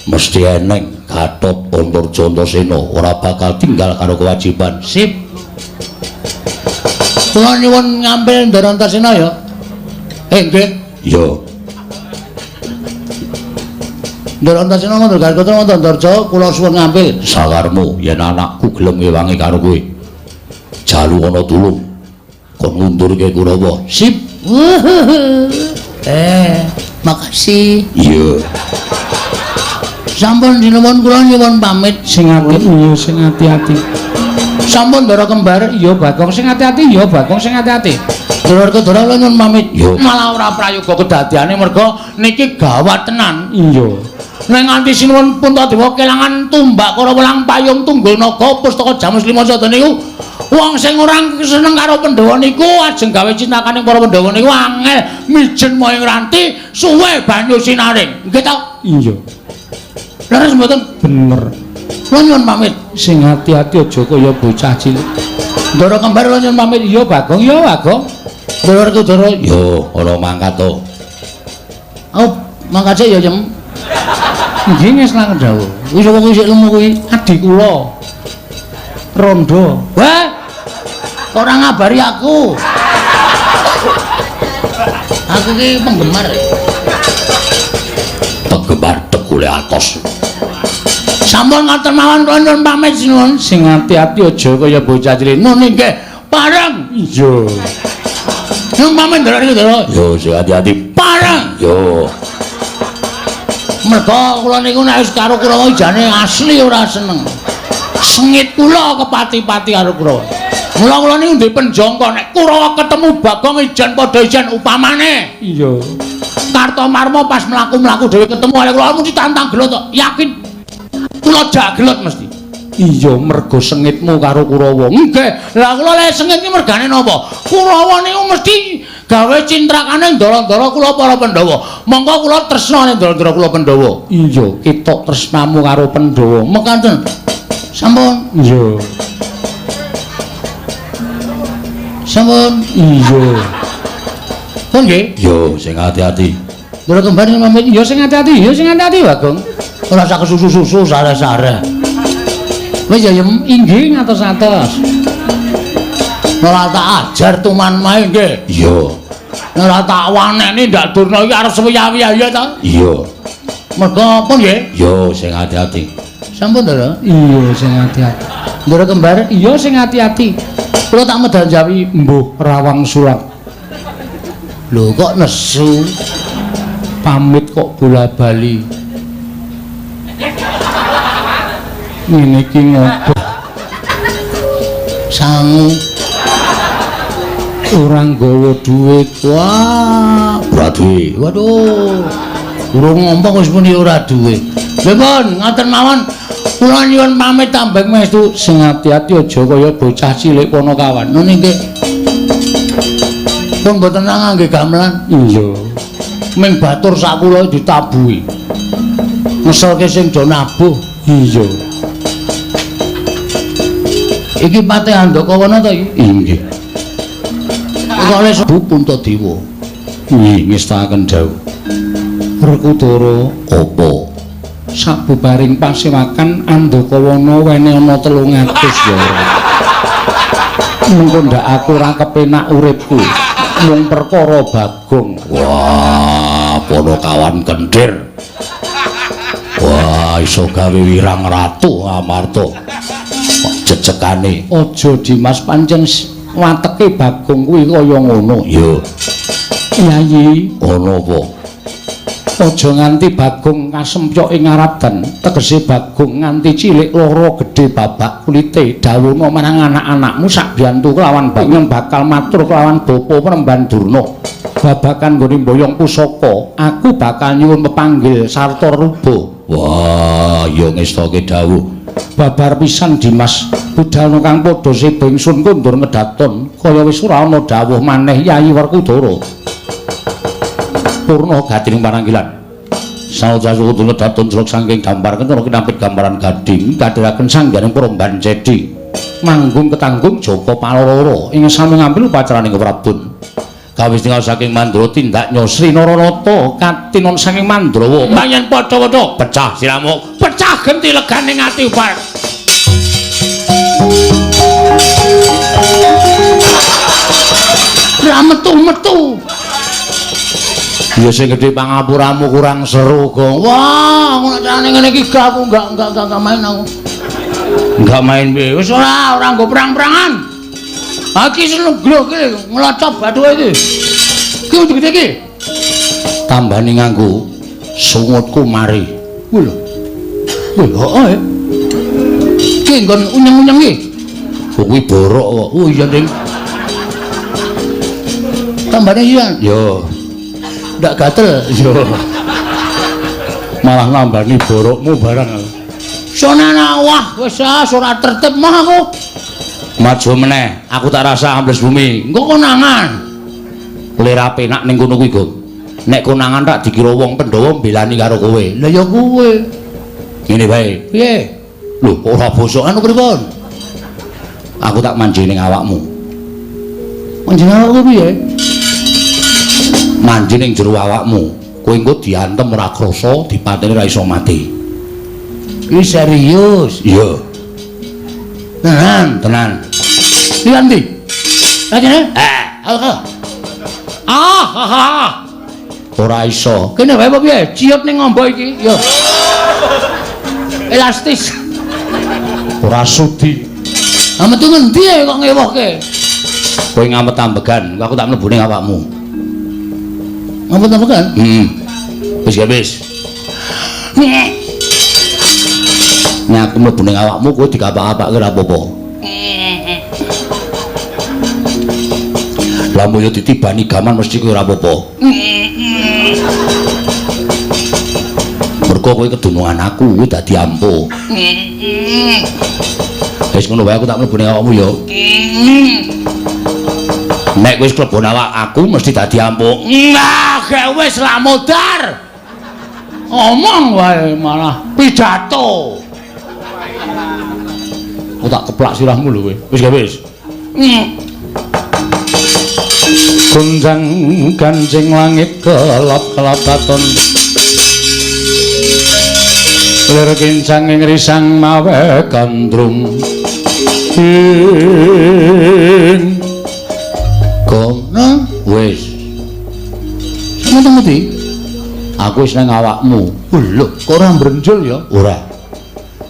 mesti eneng Gatot Antarja Antasena ora bakal tinggal karo kewajiban. Sip. Kula nyuwun ngambil Ndara Antarsena ya. Nggih. Ya. Ndara Antarsena ngono Gargaca ngono Antarja kula suwun ngambil. Sakarmu yen anakku gelem ngewangi karo kowe. Jalu ana tulung kon ngundurke Kurawa. Sip. Makasih. Iya. Sampun sinuwun kula nyuwun pamit. Sing ati iya sing ati-ati. Sampun Ndara kembar. Iya Bagong sing ati-ati, iya Bagong sing ati-ati. Ndara Kudara kula nyuwun pamit. Malah ora prayoga kedadiane merga niki gawat tenan. Iya. Nek nganti sinuwun Puntadewa kelangan tumbak Kurawa lan payung tunggul naga pustaka Jamus Lima Sada niku wong sing ora seneng karo Pandhawa niku ajeng gawe cintakane para Pandhawa niku angel mijen moyong ranti suwe banyu sinaring. Nggih ta? Iya. Leres mboten? Bener. Kula nyuwun pamit. Sing ati-ati aja kaya bocah cilik. Ndara kembar kula nyuwun pamit. Iya Bagong, iya Bagong. Ndara Kudara. Yo, ora mangkat to. Oh, mangkat sik ya, Jem. Nggih ngesnaken dawuh. Wis wong isih lemu kuwi? Adi kula. Rondo. Wah. Kok ora ngabari aku? Aku ki penggemar. Penggemar tegule atos. Sampun ngoten mawon kula nyuwun pamit sinuwun. Sing ati-ati aja kaya bocah cilik. Nun nggih, pareng. Iya. Nyuwun pamit Ndara Kudara. Yo sing ati-ati. Pareng. Yo. Merga kula niku nek wis karo Kurawa jane asli ora seneng. Sengit kula kepati-pati karo Kurawa. Mula kula niku ndek penjangka nek Kurawa ketemu Bagong ijen padha ijen upamane. Iya. Kartomarma pas mlaku-mlaku dhewe ketemu karo kula mesti tantang gelut to. Yakin. Kula jak gelut mesti. Iya, mergo sengitmu karo Kurawa. Nggih. Lah kula lek sengit iki mergane napa? Kurawa niku mesti gawe cintrakane ndara-ndara kula para Pandhawa. Monggo kula tresna ning ndara-ndara kula Pandhawa. Iya, ketok tresnamu karo Pandhawa. Mekaten. Sampun. Iya. Sampun. Iya. Pun nggih. Yo sing ati-ati. Ndara kembar pamit. Yo sing ati-ati, yo sing ati-ati Bagong. Ora usah kesusu-susu sare-sare. Wis ya Yem, inggih ngatos-atos. Ora tak ajar tuman mae nggih. Iya. Ora tak waneni ndak Durna iki arep suwiya-wiya ya ta? Iya. Merga pun nggih. Yo sing ati-ati. Sampun Ndara? Iya sing ati-ati. Ndara kembar? Iya sing ati-ati. Kula tak medal jawi mbuh rawang sulang. Lho kok nesu? Pamit kok bola-bali. Ngene iki ngopo? Sangu. Ora nggawa dhuwit. Wah, ora duwe. Waduh. Urung ngomong wis muni ora duwe. Lha pun, ngoten mawon. Kula nyuwun pamit tambeng mestu. Sing ati-ati aja kaya bocah cilik Panakawan. Ngono nggih. Pun mboten ngangge gamelan. Iya. Ming batur sak kula ditabuhi. Ngeselke sing do nabuh. Iya. Iki Patih Andakawana to iki? Inggih. Kok oleh Bu Puntadewa. Nggih, ngestakaken dawuh. Werkudara apa? Sabubaring pasewakan Andakawana wene ana 300 ya ora. Mengko ndak aku ora kepenak uripku. Mung perkara Bagong. Wah, Panakawan kendir. Wah, iso gawe wirang ratu Amarta. Jejekane aja Dimas, pancen wateke Bagong kuwi kaya ngono. Ya. Yayi, ana apa? Aja nganti Bagong kasempyok ing Aradan, tegese Bagong nganti cilik lara gedhe babak kulite. Dawuhna marang anak-anakmu sak biyantu kelawan Bagong bakal matur kelawan Bapa Premban Durna. Babakan nggone mboyong pusaka, aku bakal nyuwun pepanggil sarta ruba. Wah, ya ngestake dawuh. Babar pisan Dimas, budalna kang padha seba ingsun kondur ngedaton, kaya wis ora ana dawuh maneh Yayi Werkudara. Purna gatining pananggilan. Saoja suku ngedaton jelok saking gambar kencana kinampit gambaran gading kadhiraken sangganing Premban Cedi. Manggung ketanggung Jaka Paloro ing sami ngambil upacaraning Prabun. Kawis tinggal saking Mandra tindak Nyosri Naranata katinon saking Mandrawa. Payen padha-padha pecah siramu, pecah genti legane ati upar. Ra metu-metu. Ya sing gedhe pangapuramu kurang seru, Gong. Wah, ngono carane ngene iki gak aku enggak main aku. Enggak main piye? Wis ora nggo perang-perangan. Iki seneng glo iki nglocop bathuke iki. Iki gede iki. Tambane nganggo sungutku mari. Kuwi lho. Kuwi heeh. Iki nggon unyeng-unyeng iki. Kuwi borok kok. Oh iya, Ding. Tambane iya. Yo. Ndak gatel. Yo. Malah nambani borokmu barang. Sonana wah wis ah ora tertib mah aku. Maju meneh, aku tak rasa ambles bumi. Engko konangan. Lera penak ning kono kuwi, Gong. Nek konangan tak dikira wong Pandhawa mbelani karo kowe. Lah ya kowe. Ngene wae. Piye? Lho, ora bosok anu pripun? Aku tak manjing ning awakmu. Manjing awakku piye? Manjing ning jero awakmu. Kowe engko diantem ora krasa, dipateni ora iso mati. Iki serius? Iya. Tenan, tenan. Lihat ndi? Kene? Eh, ah, ah. Ora iso. Kene wae apa piye? Ciut ning ngombo iki. Yo. Elastis. Ora sudi. Ah metu ngendi kok ngewohke? Kowe ngamet ambegan, aku tak mlebu ning awakmu. Ngamet ambegan? Heeh. Wis ya wis. Nek aku mlebu ning awakmu kowe dikapak-apake ora apa-apa. Lah mbok yo ditibani gaman mesti kowe ora apa-apa. Mergo kowe kedunungan aku, kowe dadi ampuh. Wis ngono wae aku tak mlebu ning awakmu ya. Nek wis klebon awak aku mesti dadi ampuh. Nah, gek wis lah modar. Omong wae malah pidato. Aku tak keplak sirahmu lho kowe. Wis gak wis. Gonjang kancing langit kelap-kelapaton. Lir kincang ing risang mawe gandrung. Ing Gong wis. Semono-mono. Aku wis nang awakmu. Lho, kok ora mbrenjul ya? Ora.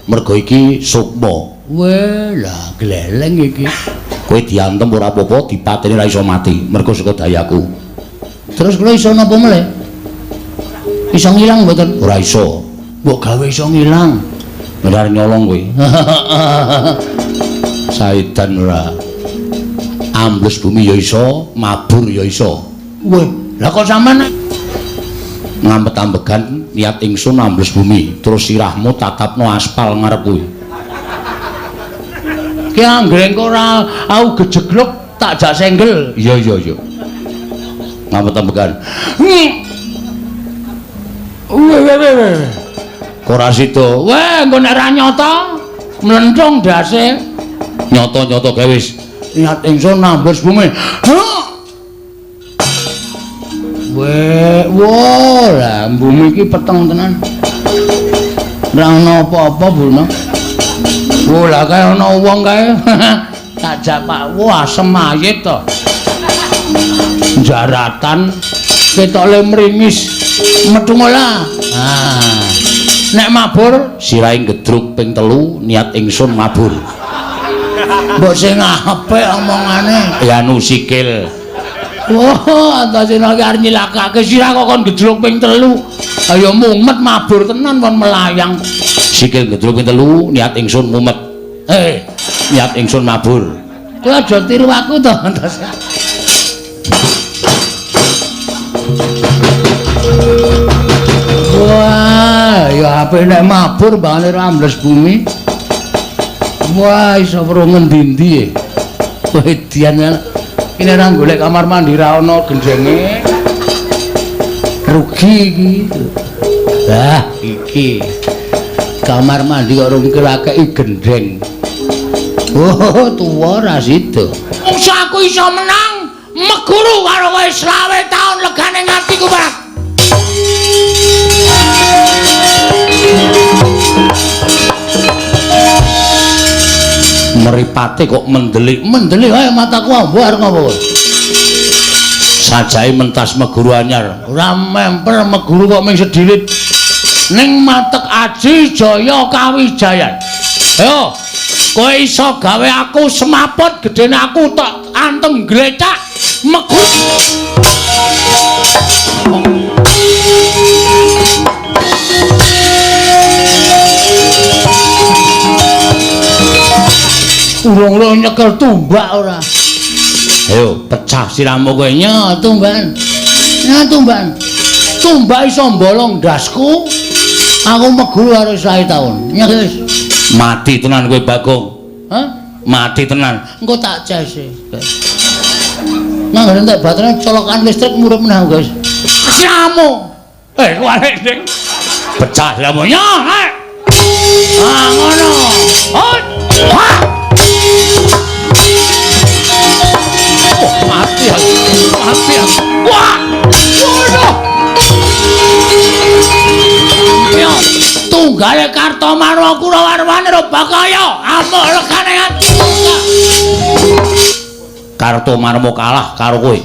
Mergo iki sukma. Weh, lah gleleng iki. Kowe diantem ora apa-apa, dipateni ora iso mati. Mergo saka dayaku. Terus kula iso napa meleh? Iso ngilang mboten? Ora iso. Mbok gawe iso ngilang. Bener nyolong kowe. Saidan ora. Ambles bumi ya iso, mabur ya iso. Weh, lah kok sampean ngampet-ambegan niat ingsun ambles bumi, terus sirahmu tatapno aspal ngarep kuwi. Ki anggere engko ora aku gejegluk tak jak senggel. Iya iya iya. Ngampet-ambegan. Weh weh weh. Ora sida. Weh, engko nek ora nyata mlenthung ndase. Nyata-nyata gawe wis. Niat ingsun ambles bumi. Weh, wah, lah bumi iki peteng tenan. Ora ana apa-apa, Burno. Wah, lah kae ana wong kae. Tak jak Pak, wah asem mayit to. Jaratan ketoke mringis. Metu lah. Ah. Nek mabur sirahe gedruk ping 3 niat ingsun mabur. Mbok sing apik omongane. Ya anu sikil. Wah, Antasena iki arep nyilakake sirah kok kon gedruk ping 3. Ayo mumet mabur tenan kon melayang. Sikil gedruk ping 3 niat ingsun mumet. Niat ingsun mabur. Kowe aja tiru aku to, Antasena. Wah, ya apik nek mabur mbangane ora ambles bumi. Wah, iso weruh ngendi-endi. Wedian. Ini ora golek kamar mandi ra ana gendenge. Rugi iki. Lah, iki. Kamar mandi kok rung kelakeki gendeng. Oh, tuwa ra sida. Mungsu aku iso menang meguru karo kowe 20 taun legane ngatiku, Pak. Mripate kok mendelik. Mendelik wae mataku ambo arep ngopo kowe? Sajae mentas meguru anyar. Ora memper meguru kok ming sedilit. Ning matek aji jaya kawijayan. Ayo, kowe iso gawe aku semaput gedene aku tok antem glecak meguru. Urung-urung nyekel tumbak ora. Ayo pecah sirahmu kowe. Nya tumbakan. Nya tumbakan. Tumbak iso mbolong ndasku. Aku meguru karo 20 taun. Nya wis. Mati tenan kowe Bagong. Hah? Mati tenan. Engko tak cese. Nang entek baterainya colokan listrik murup meneh, guys. Sirahmu. Kuwalik ning. Pecah sirahmu. Nya, hek. Ah ngono. Hot. Ha. Oh, mati aku. Mati aku. Wah! Waduh. Yo, tunggale Kartomarwa Kurawarwane Rubakaya, amuk legane ati. Kartomarma kalah karo kowe.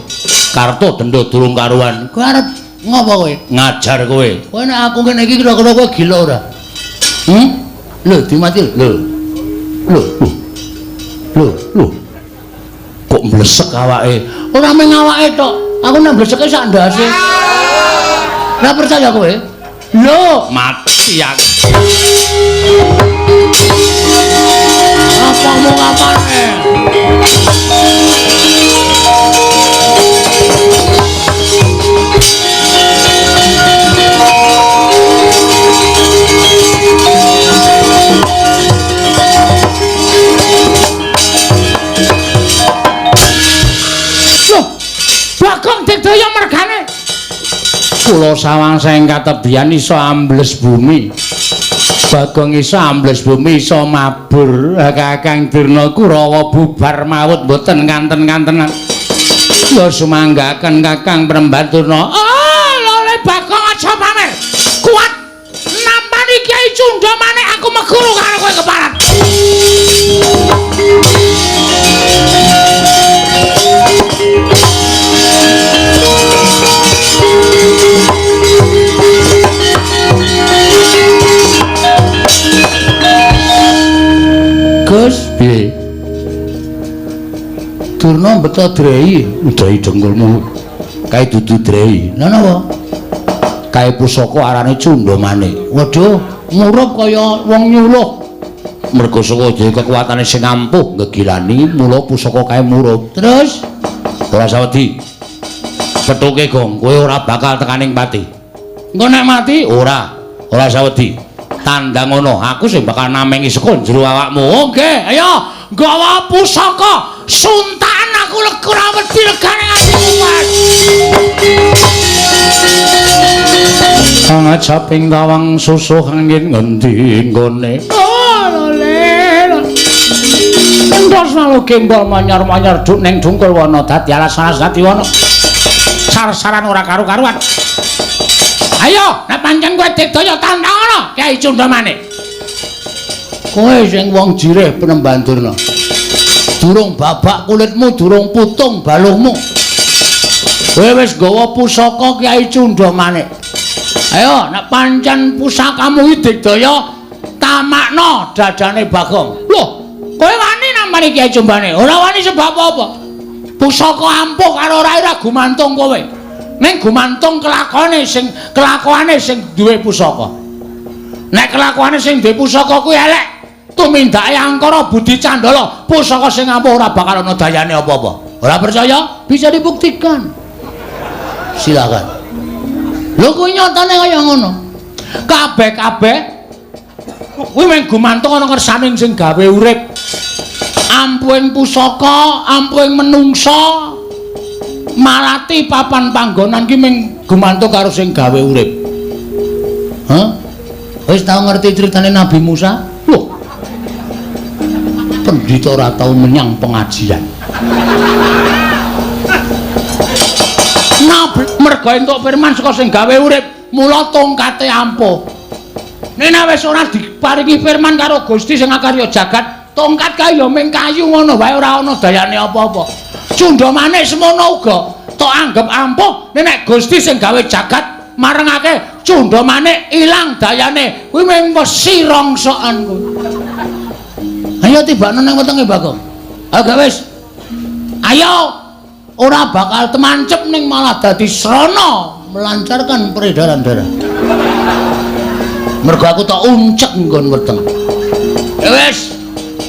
Karto denda durung karuan. Kowe arep ngopo kowe? Ngajar kowe. Kowe nek aku ngene iki kira-kira kowe gila ora? Lho, dimati lho. Lho, lho, lho. Kok mlesek awake? Ora mung awake tok. Aku nek mleseke sak ndase. Ora percaya kowe? Lho, mati aku. Apa mau ngapane? Loh, Bagong digdaya mergane. Kula sawang saking katebian iso ambles bumi. Bagong iso ambles bumi iso mabur. Kakang Durna Kurawa bubar mawut mboten kanten-kantenan. Ya sumanggaken Kakang Prembaturna. Oh, lole Bagong aja pamer. Kuat nampani Kyai Cundha Manik aku meguru karo kowe keparat. Gus, piye? Durna beto drei, drei dengkulmu. Kae dudu drei. Lha napa? Kae pusaka arane Cundha Manik. Waduh, Murup kaya wong nyuluh. Mergo saka dhewe kekuatane sing ampuh ngegilani mula pusaka kae murup. Terus ora usah wedi. Pethuke Gong, kowe ora bakal tekaning pati. Engko nek mati ora, ora usah wedi. Tandang ngono, aku sing bakal namengi saka jero awakmu. Oke, ayo nggawa pusaka. Suntakan aku ora wedi legane nganti kumat. Angajaping tawang susuh angin ngendi nggone. Entos lalu gembol manyar-manyar duk ning dungkul wana dadi alas-alas dadi wana. Sar-saran ora karu-karuan. Ayo, nek pancen kowe digdaya tantang ana Kyai Cundamane. Kowe sing wong jirih Penemban Durna. Durung babak kulitmu, durung putung baluhmu. Kowe wis nggawa pusaka Kyai Cundamane. Ayo, nek pancen pusakamu iki digdaya tamakno dadane Bagong. Loh, kowe wani nampani Kyai Cumbane? Ora wani sebab apa? Pusaka ampuh karo ora gumantung kowe. Ning gumantung kelakone sing duwe pusaka. Nek kelakuane sing duwe pusaka kuwi elek, tumindake angkara budi candala, pusaka sing ampuh ora bakal ana dayane apa-apa. Ora percaya? Bisa dibuktikan. Silakan. Lho kuwi nyatane kaya ngono. Kabeh-kabeh kuwi mung gumantung ana kersane sing gawe urip. Ampuhing pusaka, ampuhing menungsa, malati papan panggonan ki mung gumantung karo sing gawe urip. Hah? Wis tau ngerti critane Nabi Musa? Loh. Pendhita ora tau menyang pengajian. Nabi merga entuk firman saka sing gawe urip, mula tongkate ampuh. Nek wis ora diparingi firman karo Gusti sing akarya jagat, tongkat kae ya mung kayu ngono wae ora ana dayane apa-apa. Cundhamane semono uga tok anggep ampuh, nek Gusti sing gawe jagat marengake cundhamane ilang dayane, kuwi mung wesi rongsokan kuwi. Ayo tibakno nang wetenge Bagong. Ayo wis. Ayo ora bakal temancep ning malah dadi srana melancarkan peredaran darah. Mergo aku tak uncek nggon weteng. Ya wis.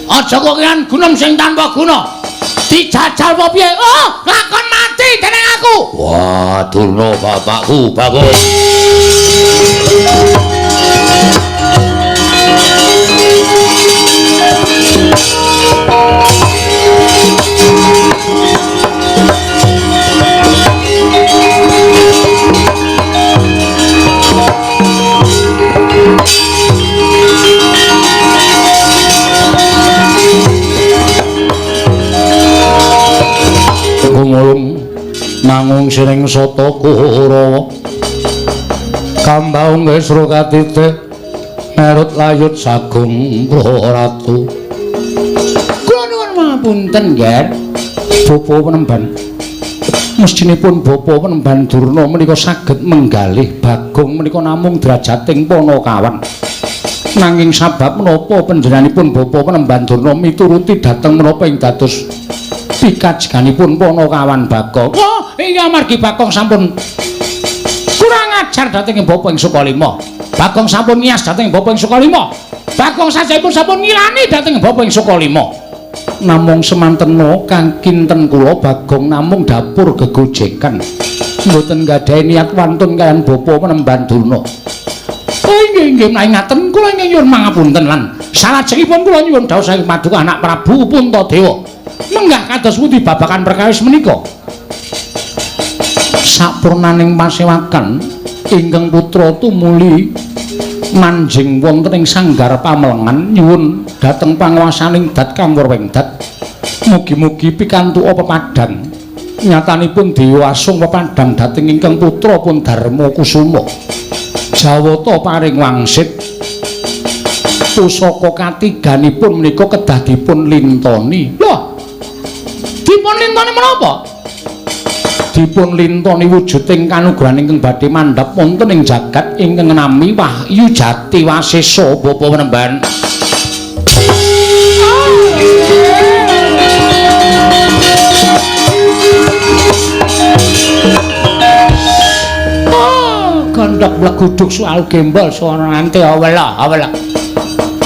Aja kokean gunem sing tanpa guna. Dijajal apa piye? Oh, lakon mati dening aku. Wah, Durna bapakku, Bagong. Gumulung mangung siring sata Kurawa kambaung gesro katite merut layut sagung Praratu. Kula nuwun pangapunten, Nger. Bapa Penemban, mestinipun Bapa Penemban Durna menika saged menggalih Bagong menika namung drajating panakawan. Nanging sabab menapa panjenenganipun Bapa Penemban Durna mituruti dhateng menapa ing dados pikajiganipun panakawan Bagong? Oh, iya amargi Bagong sampun kurang ajar dhateng Bapa ing Sukalima. Bagong sampun ngiyas dhateng Bapa ing Sukalima. Bagong sajayipun sampun ngilani dhateng Bapa ing Sukalima. Namung semantena kang kinten kula Bagong namung dapur gegojekan. Mboten gadhahi niat wantun kaliyan Bapa Penemban Durna. Oh inggih inggih menawi ngaten kula ingkang nyuwun mangapunten lan salajengipun kula nyuwun dawuh saking paduka anak Prabu Puntadewa. Menggah kados pundi babagan perkawis menika? Sapurnaning pasewakan ingkang putra tumuli manjing wonten ing sanggar pamelengan nyuwun dhateng panguwasaning Dat Kang Wurwengdat. Mugi-mugi pikantuk pepadang. Nyatanipun dewa asung pepadang dhateng ingkang putra pun Darma Kusuma. Jawata paring wangsit pusaka katiganipun menika kedah dipun lintoni. Loh. Dipun lintoni menapa? Dipun lintoni wujuding kanugrahan ingkang badhe mandhap wonten ing jagat ingkang nami Wahyu Jati Wasesa Bapa Penemban. Oh, kon Blenthek bleguduk soal gembol suarane awela awela.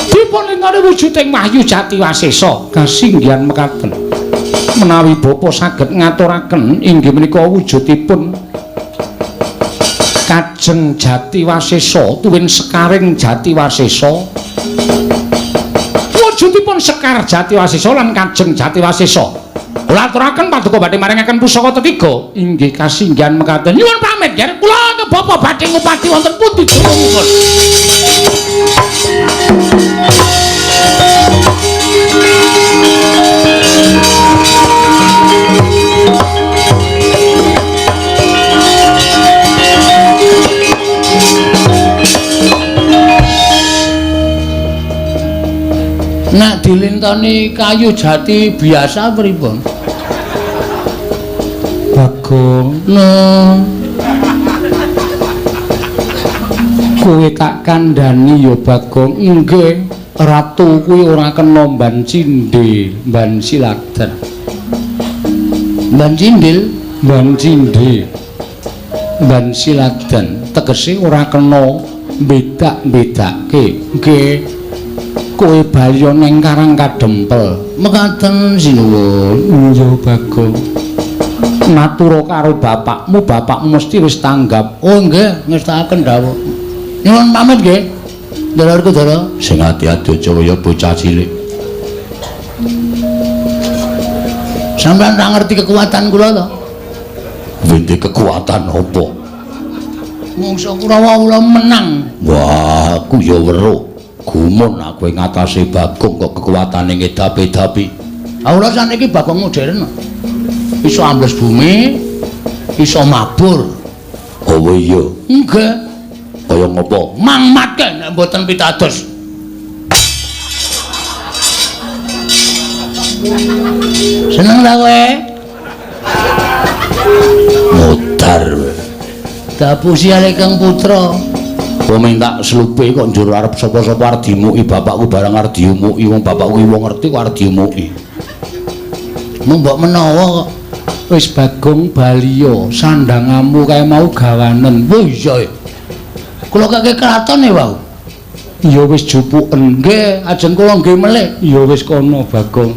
Dipun lintane wujuding Wahyu Jati Wasesa kasinggihan mekaten. Menawi bapa saged ngaturaken inggih menika wujudipun Kajeng Jati Wasesa tuwin sekaring Jati Wasesa. Wujudipun Sekar Jati Wasesa lan Kajeng Jati Wasesa. Kula aturaken paduka badhe maringaken pusaka tetiga inggih kasinggihan mekaten. Nyuwun pamit nger kula ke bapa badhe ngupati wonten pundi durungipun. Nek dilintoni kayu jati biasa pripun? Bagong, no. Kowe tak kandhani ya Bagong. Nggih, ratu kuwi ora kena mban cindil, mban siladan. Mban cindil, mban cindil. Mban siladan tegese ora kena bedak-bedake. Nggih. Kowe bali ning Karang Kadempel. Mekaten sinuwun. Iya Bagong. Matur karo bapakmu, bapakmu mesti wis tanggap. Oh nggih, ngestakaken dawuh. Nyuwun pamit nggih. Ndara Kudara. Sing ati-ati aja kaya bocah cilik. Sampeyan ora ngerti kekuatan kula to? Wende kekuatan apa? Mungsa Kurawa kula menang. Wah, aku ya weruh. Gumun aku ing ngatasé Bagong kok kekuatane ngedapi-dapi. Ah ora saniki Bagong modern. Iso ambles bumi, iso mabur. Oh iya. Nggih. Kaya ngopo? Mangmatke nek mboten pitados. Seneng ta kowe? Modar. Dapusi Kang Putra. Kowe minta slupe kok njur arep sapa-sapa arep dimuki bapakku barang arep diumuki wong bapakku wong ngerti kok arep diumuki. Mung mbok menawa kok. Wis Bagong baliya sandangamu kae mau gawanen. Oh iya. Kula kake kraton e wau. Ya wis jupuken. Nggih, ajeng kula nggih melih. Ya wis kono Bagong.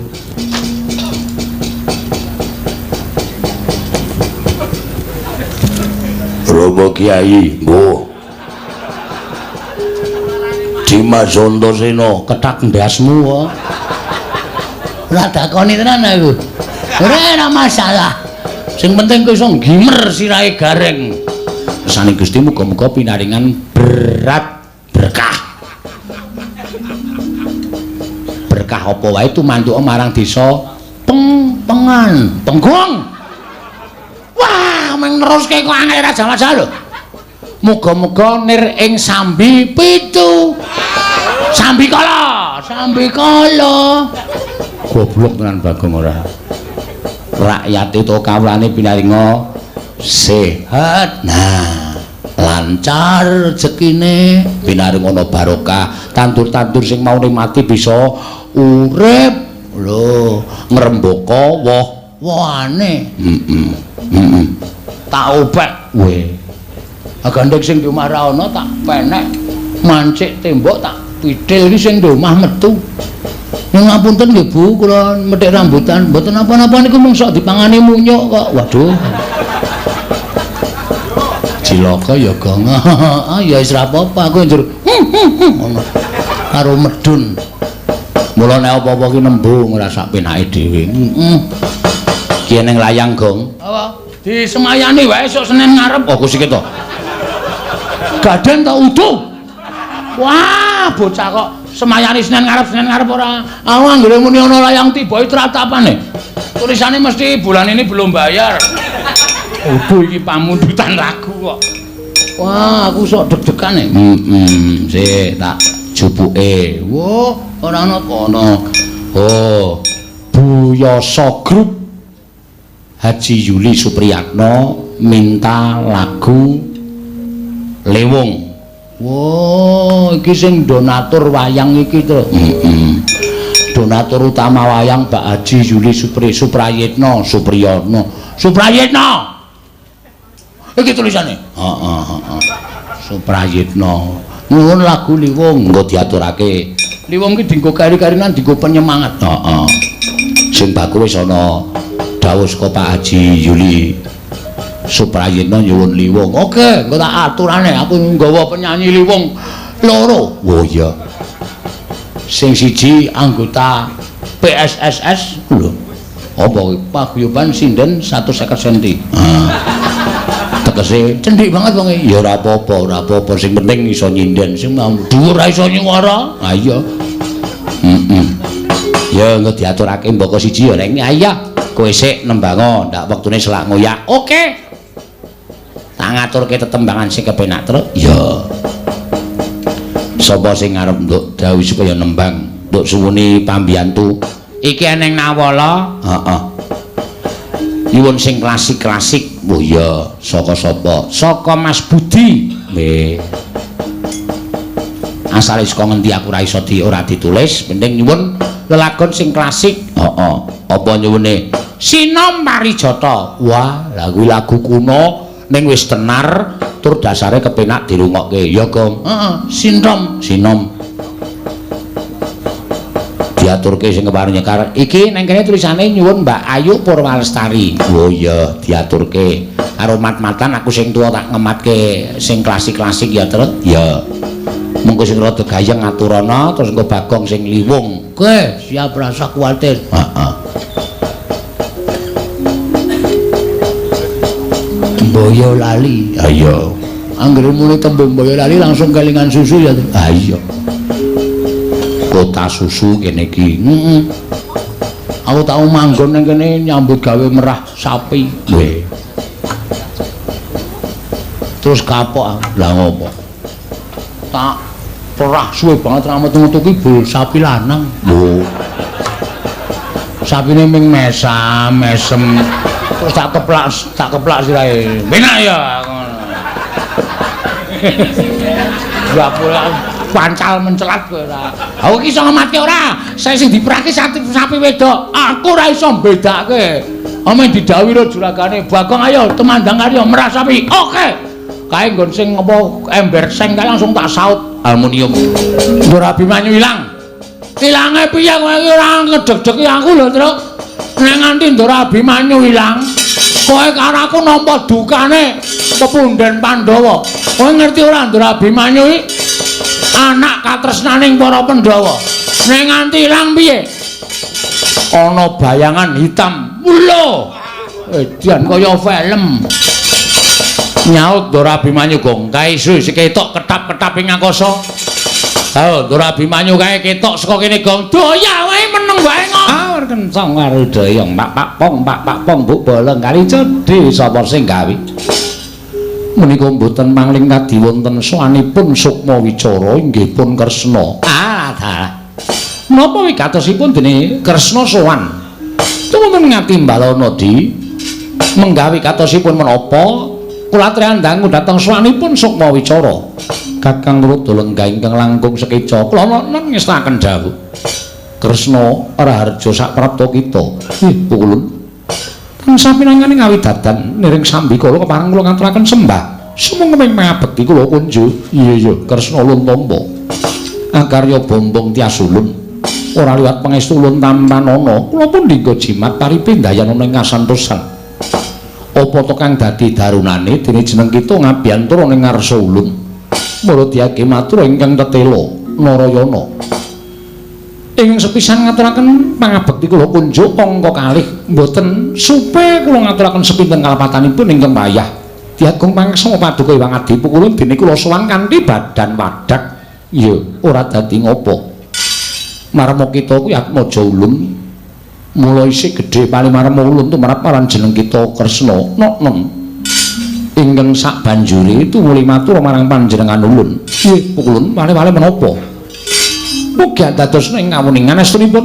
Romo Kiai, mbuh. Dimas Antasena kethak ndasmu kok. Ora dakoni tenan aku. Ora masalah. Sing penting kowe iso nggimer sirahe gareng. Kesane Gusti muga-muga pinaringan berat berkah. Berkah apa wae tumantuka marang desa Peng-pengan, Penggong. Wah, meng neruske kok angel raja-raja lho. Muga-muga nir ing sambi pitu. Sambi kala, sambi kala. Goblok tenan Bagong ora. Rakyat itu kawulane pinaringa sehat. Nah, lancar rezekine, pinaringa barokah, tandur-tandur sing maune mati bisa urip. Lho, ngrembaka woh wohane. Heeh. Heeh. Tak obek kowe. Gandeng sing di omah ra ana tak penek, mancik tembok tak pithil iki sing di omah metu. Nyuwun ngapunten nggih Bu, kula methik rambutan. Mboten napa-napa niku mung sok dipangani munyuk kok. Waduh. Cilaka ya, Gong. Ah ya wis ra apa-apa, aku njur ngono. Karo medun. Mula nek apa-apa ki nembung ora sak penake dhewe. Heeh. Ki ning layang, Gong. Apa? Disemayani wae esuk Senin ngarep. Oh, kusike to. Gaden ta udu. Wah, bocah kok semayani Senin ngarep ora. Aku anggere muni ana layang tiba tratapane. Tulisane mesti bulan ini belum bayar. Udu iki pamundutan lagu kok. Wah, aku sok deg-degan e. Heeh, sik tak jupuke. Wah, ora ana kono. Oh, Bu Yoso Group Haji Yuli Supriyatno minta lagu Lewung. Wah, iki sing donatur wayang iki to. Heeh. Donatur utama wayang Pak Haji Yuli Suprayitno, Supriyatno. Suprayitno. Iki tulisane. Heeh, heeh. Suprayitna. Nyuwun lagu Liwung engko diaturake. Liwung ki dienggo kari-karinan, dienggo penyemangat. Heeh. Sing baku wis ana dawuh saka Pak Haji Yuli Suprayitna nyuwun Liwung. Oke, engko tak aturane, aku nggawa penyanyi Liwung loro. Oh iya. Sing siji anggota PSSS lho. Apa kuwi? Paguyuban Sinden 150 cm. Ah. Tegese cendhik banget wonge. Ya ora apa-apa, ora apa-apa, sing penting iso nyinden, sing dhuwur ora iso nyuwara. Ha iya. Heeh. Ya engko diaturake mboko siji ya reng. Ha iya, kowe sik nembango, ndak wektune selak ngoyak. Oke. Tak ngaturke tetembangan sing kepenak terus. Ya. Sapa sing arep nduk dawuh supaya nembang? Nduk suwuni pambiyantu. Iki eneng nawala. Heeh. Nyuwun sing klasik-klasik. Oh iya, saka sapa? Saka Mas Budi. Nggih. Asale saka ngendi aku ora iso di ora ditulis, penting nyuwun lelagon sing klasik. Heeh. Apa nyuwune? Sinom Parijata. Wah, lha kuwi lagu kuno ning wis tenar tur dasare kepenak dirungokke. Ya, Gong. Heeh, Sinom. Sinom. Diaturke sing kepareng nyekar. Iki nang kene tulisane nyuwun Mbak Ayu Purwalestari. Oh iya, diaturke. Karo mat-matan aku sing tuwa tak ngematke sing klasik-klasik ya, Truk. Ya. Mengko sing rada gayeng aturana, terus engko Bagong sing liwung. Oke, siap, rasa kuwatir. Heeh. Boyolali. Ha iya. Anggere muni tembung Boyolali langsung kelingan susu ya. Ha iya. Kota susu kene iki. Heeh. Aku tau manggon nang kene nyambut gawe merah sapi. Nggih. Terus kapok aku. Lah ngopo? Tak perah suwe banget ra metu-metu ki bul sapi lanang. Lho. Sapine ming mesam, mesem. Terus tak keplak sirahe. Penak ya ngono. Gapura pancal mencelat kowe ora. Aku iki iso ngematke ora? Saya sing diperake sapi wedok. Aku ora iso mbedake. Ame didhawuhi karo juragane, "Bagong ayo temandang karya merah sapi." Oke. Kae nggon sing apa ember seng kae langsung tak saut aluminium. Ndoro Abimanyu ilang. Ilange piye kowe iki ora ngedeg-degi aku lho, Truk. Nek nganti Ndoro Abimanyu ilang, kowe karo aku nampa dukane pepunden Pandhawa. Kowe ngerti ora Ndoro Abimanyu iki anak katresnaning para Pandhawa. Nek nganti ilang piye? Ana bayangan hitam. Lho. Edan kaya film. Nyaut Ndoro Abimanyu gong kae isu ketok ketap-ketap ing angkasa. Ha, Ndoro Abimanyu kae ketok saka kene gong. Doya wae meneng wae kok. Awur kencang karo doyong pak pak pong pak pak pong buk bolong kali cedhe sapa sing gawe. Menika mboten mangling kadi wonten sowanipun Sukma Wicara inggih pun Kresna. Ah, dalah. Menapa wigatosipun dene Kresna sowan? Tuwun ngatimbalana di menggawi katosipun menapa? Kula triandangu dhateng sowanipun Sukma Wicara. Kakang Rada lenggah ingkang langkung sekeca kula nen ngestaken dawuh. Kresna raharja saprapta kita. Nggih, pukulun. Tansah pinangane ngawidadan niring sambikala kepareng kula ngaturaken sembah. Sumangga mangabekti kula kunjuk. Iya iya, Kresna ulun tampa. Akarya bombong tias ulun. Ora liwat pangestu ulun tampanana, kula pun dinggo jimat paripe ndayanana ing kasantosan. Apa to kang dadi darunane dene jeneng kita ngabiyantara ning ngarsa ulun. Mula diage matur ingkang tetela Narayana. Ingkang sepisan ngaturaken pangabekti kula kunjuk angka kalih mboten supe kula ngaturaken sepinten kalepatanipun ingkang payah. Diagung pangeksa paduka Hyang Adi pukulun dene kula sowan kanthi badan wadak. Ya ora dadi ngopo. Marma kita kuwi atmaja ulun. Mula isih gedhe palimarma ulun tumrap marang jeneng kita Kresna noknem. Ingkang sabanjure tumuli matur marang panjenengan ulun. Nggih pukulun wale-wale menapa? Mugi dadosna ing kawuningan estunipun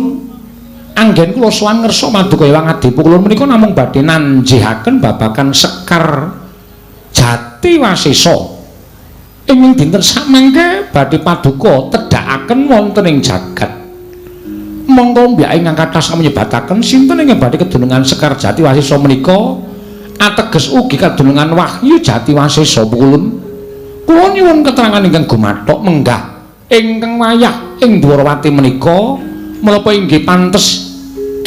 anggen kula sowan ngersa maduka Hyang Adi pukulun menika namung badhe nanjihaken babagan sekar jati wasesa. Ing dinten samangke badhe paduka tedhakaken wonten ing jagat. Monggo mbiyake ingkang kathah sami nyebataken sinten ingkang badhe kedunungan sekar jati wasesa menika ateges ugi kadunungan wahyu jati wasesa pukulun. Kula nyuwun keterangan ingkang gumathok menggah ingkang wayah ing Dwarawati menika menapa inggih pantes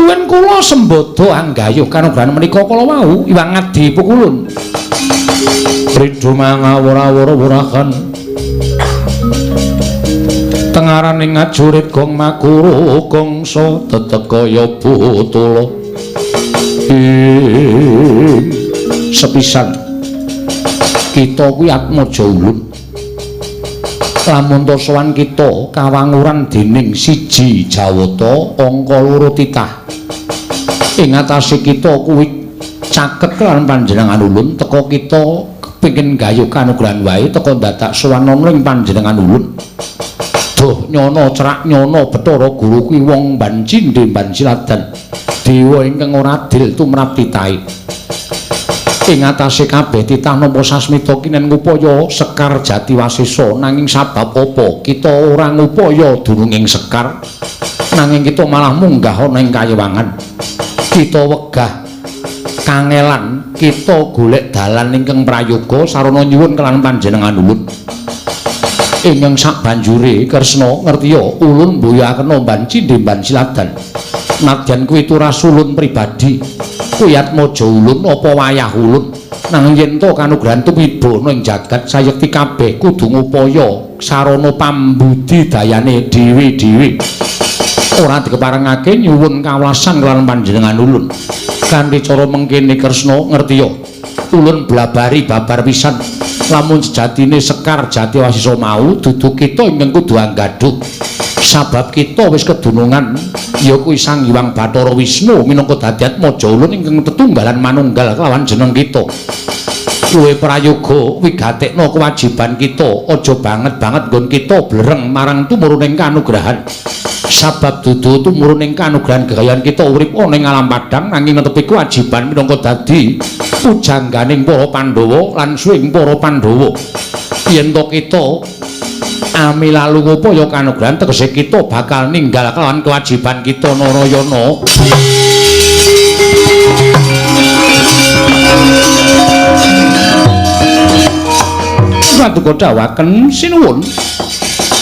tuwin kula sembada anggayuh kanugrahan menika kala wau Hyang Adi Pukulun. Ridho mangawur-awur-wurahan tengaraning ajurit gong makuru gongso tetek kaya butula. Sepisan kita kuwi atmaja ulun. Lamun ta sowan kita kawanguran dening siji Jawata angka loro titah. Ing atase kita kuwi caket lan panjenengan ulun teka kita kepengin gayuh kanugrahan wae teka dadak sowan ana ing panjenengan ulun. Duh nyono cerak nyono Bathara Guru kuwi wong ban cindhe ban siladan dewa ingkang ora adil tumrap titahe. Ing atase kabeh titah nampa sasmita kinen ngupaya Sekar Jatiwasesa nanging sabab apa kita ora ngupaya dununging sekar nanging kita malah munggah ana ing kayewangan. Kita wegah kangelan kita golek dalan ingkang prayoga sarana nyuwun kelan panjenengan ulun. Ingkang sabanjure Kresna ngertiya ulun mboyakena ban cindhe ban siladan nadyan kuwi turas ulun pribadi kuwi atmaja ulun apa wayah ulun nanging yen to kanugrahan tumiba ana ing jagat sayekti kabeh kudu ngupaya sarana pambudidayane dhewe-dhewe ora dikeparengake nyuwun kawelasan kelawan panjenengan ulun. Kanthi cara mengkene Kresna ngertiya ulun blabari babar pisan lamun sejatine Sekar Jatiwasesa mau dudu kita ingkang kudu anggadhuh sabab kita wis kedunungan ya kuwi Sang Hyang Bathara Wisnu minangka dadi atmaja ulun ingkang tetunggalan manunggal kelawan jeneng kita. Luwih prayoga wigatekna kewajiban kita aja banget-banget nggon kita blereng marang tumuruning kanugrahan sabab dudu tumuruning kanugrahan gegayan kita urip ana ing alam padhang nanging netepi kewajiban minangka dadi pujangganing para Pandhawa lan suwing para Pandhawa. Yen to kita ami lalu ngupaya kanugrahan tegese kita bakal ninggal kelawan kewajiban kita Narayana. Paduka dawuhaken sinuwun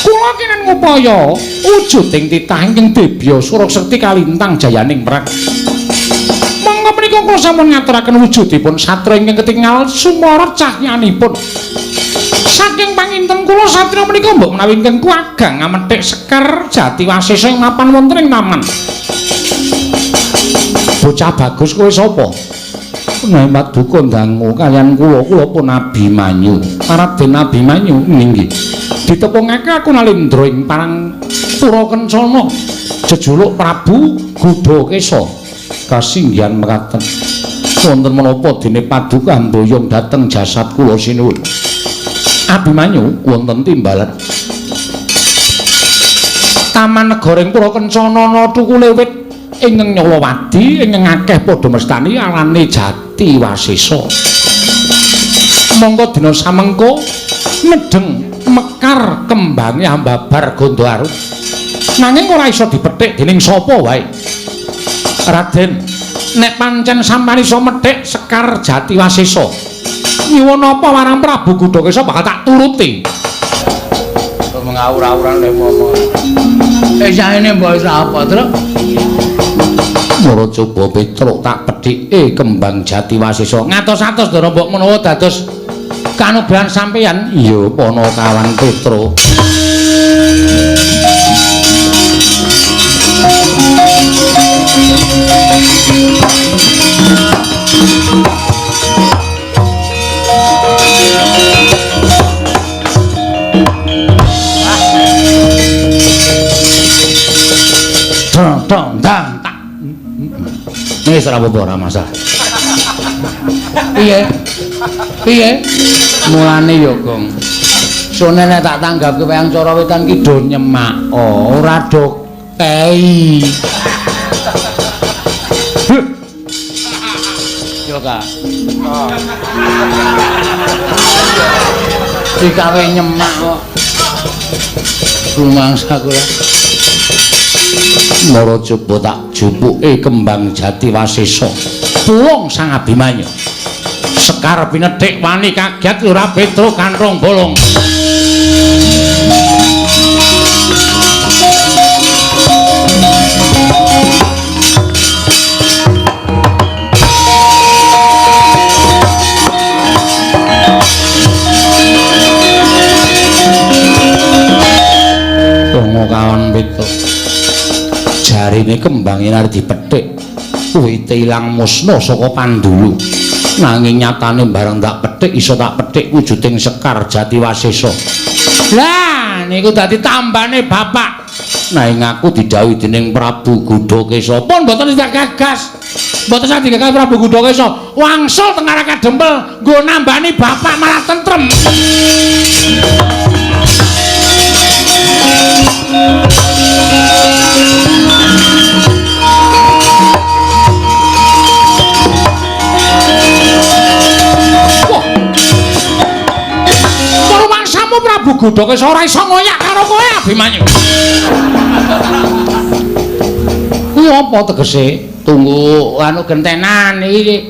kula kinen ngupaya wujuding titah ingkang debya surasekti kalintang jayaning perang. Monggo menika kula sampun ngaturaken wujudipun satra ingkang ketingal sumorot cahyanipun. Saking panginten kula satria menika mbok menawi ingkang kuwagang ngamethik Sekar Jatiwasesa ing mapan wonten ing taman. Bocah bagus kowe sapa? Nek paduka ndangu kaliyan kula, kula pun Abimanyu. Raden Abimanyu inggih. Ditepungake aku Nalindra ing Parang Pura Kencana jejuluk Prabu Gudakesa. Kasinggihan mekaten. Wonten menapa dene paduka mboyong dhateng jasad kula sinuwun. Abimanyu wonten timbalan. Taman negara ing Pura Kencana ana thukule wit ingkang nyalawadi ingkang akeh padha mestani arane Jatiwasesa. Mongko dina samengko medheng mekar kembange ambabar gandha arum. Nanging ora iso dipethik dening sapa wae. Raden, nek pancen sampeyan iso methik Sekar Jatiwasesa, nyuwun apa marang Prabu Gudakesa bakal tak turuti. Kok ngawur-awuran lek ngomong. Saene mbok wis apa, Truk? Mara coba Petruk tak pedhike kembang Jatiwasesa. Ngatos-atos ndara mbok menawa dados kanugrahan sampeyan. Iya, Panakawan Petruk. Dong dong dang tak. Wis ora apa-apa, ora masalah. Piye? Piye? Mulane ya, Gong. Sone nek tak tanggapke wayang cara wetan ki do nyemak, ora do kei. Yo, Kak. Dikawe nyemak kok. Rumangsa kula. Mara coba tak jupuke kembang Jatiwasesa. Tulung Sang Abimanyu. Sekar pinethik wani kaget ora Petruk kanthong bolong. Donga kawan pitu. Jarine kembang yen arep dipethik wite ilang musna saka pandulu. Nanging nyatane bareng tak petik iso tak petik wujuding Sekar Jati Wasesa. Lah niku dadi tambane bapak. Nanging aku didhawuhi dening Prabu Gudakesa. Pun mboten digagas. Mboten sah digagas Prabu Gudakesa. Wangsul teng arah kadempel nggo nambani bapak malah tentrem. Prabu Gudakesa ora iso ngoyak karo kowe Abimanyu. Kuwi apa tegese? Tunggu anu gentenan iki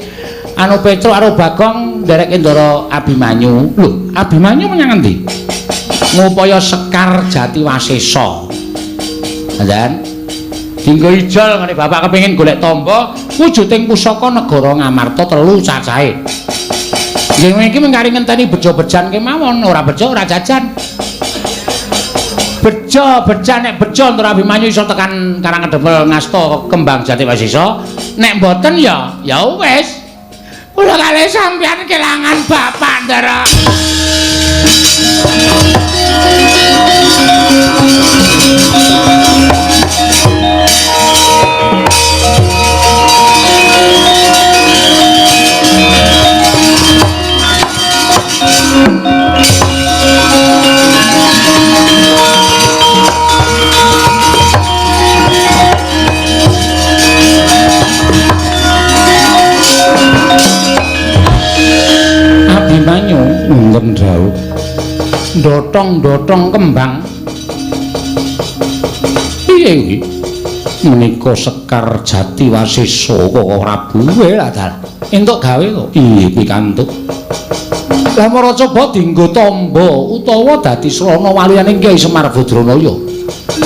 anu Petruk karo Bagong ndereke Ndara Abimanyu. Lho, Abimanyu menyang endi? Ngupaya Sekar Jati Wasesa. Ndan. Dinggo ijol ngene bapak kepengin golek tamba wujuding pusaka negara Ngamarta telu cacahe. Nggih iki mengkari ngenteni bejo-bejan kemawon, ora bejo ora jajan. Bejo, bejan nek bejo Ndara Abimanyu iso tekan Karangkedempel ngasta kembang Jati Wasesa. Nek mboten ya, ya wis. Kula kalih sampeyan kelangan bapak Ndara. Abimanyu wonten dawuh ndotong-ndotong kembang. Piye iki? Menika Sekar Jati Wasesa kok Prabu lah dalah. Entuk gawe kok. Iya pikantuk. Lah mara coba dienggo tamba utawa dadi srana waliyane Kyai Semar Badranaya.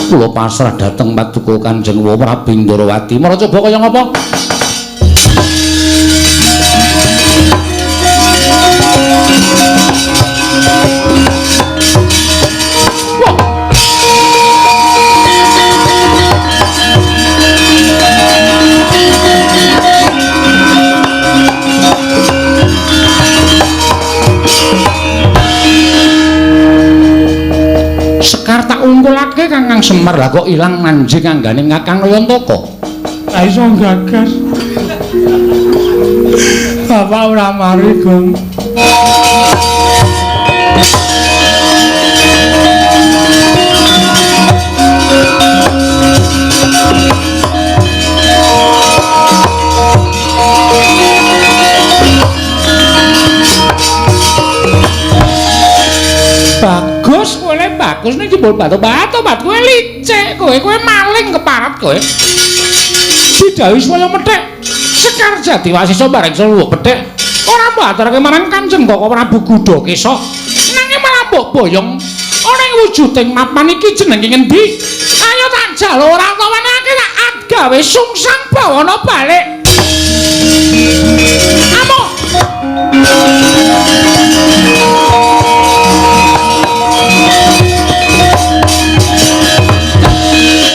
Kula pasrah dhateng paduka Kanjeng Prabu Indrawati. Mara coba kaya ngapa? Sekar tak ungkulake Kakang Semar lah kok ilang manjing anggane Kakang Nayantaka. Lah iso gagas. Bapak ora mari, Gong. Bagus kowe le bagus ning jebul batu-batu bat kowe licik kowe kowe maling keparat kowe. Didhawuhi supaya methik Sekar Jati Wasesa bareng seluruh petik ora mbok aturake marang Kanjeng Koko Prabu Gudakesa nanging malah mbok boyong ana ing wujuding mapan iki jenenge ngendi? Ayo tak jaluk ora tawanake tak gawe sungsang bawana balik.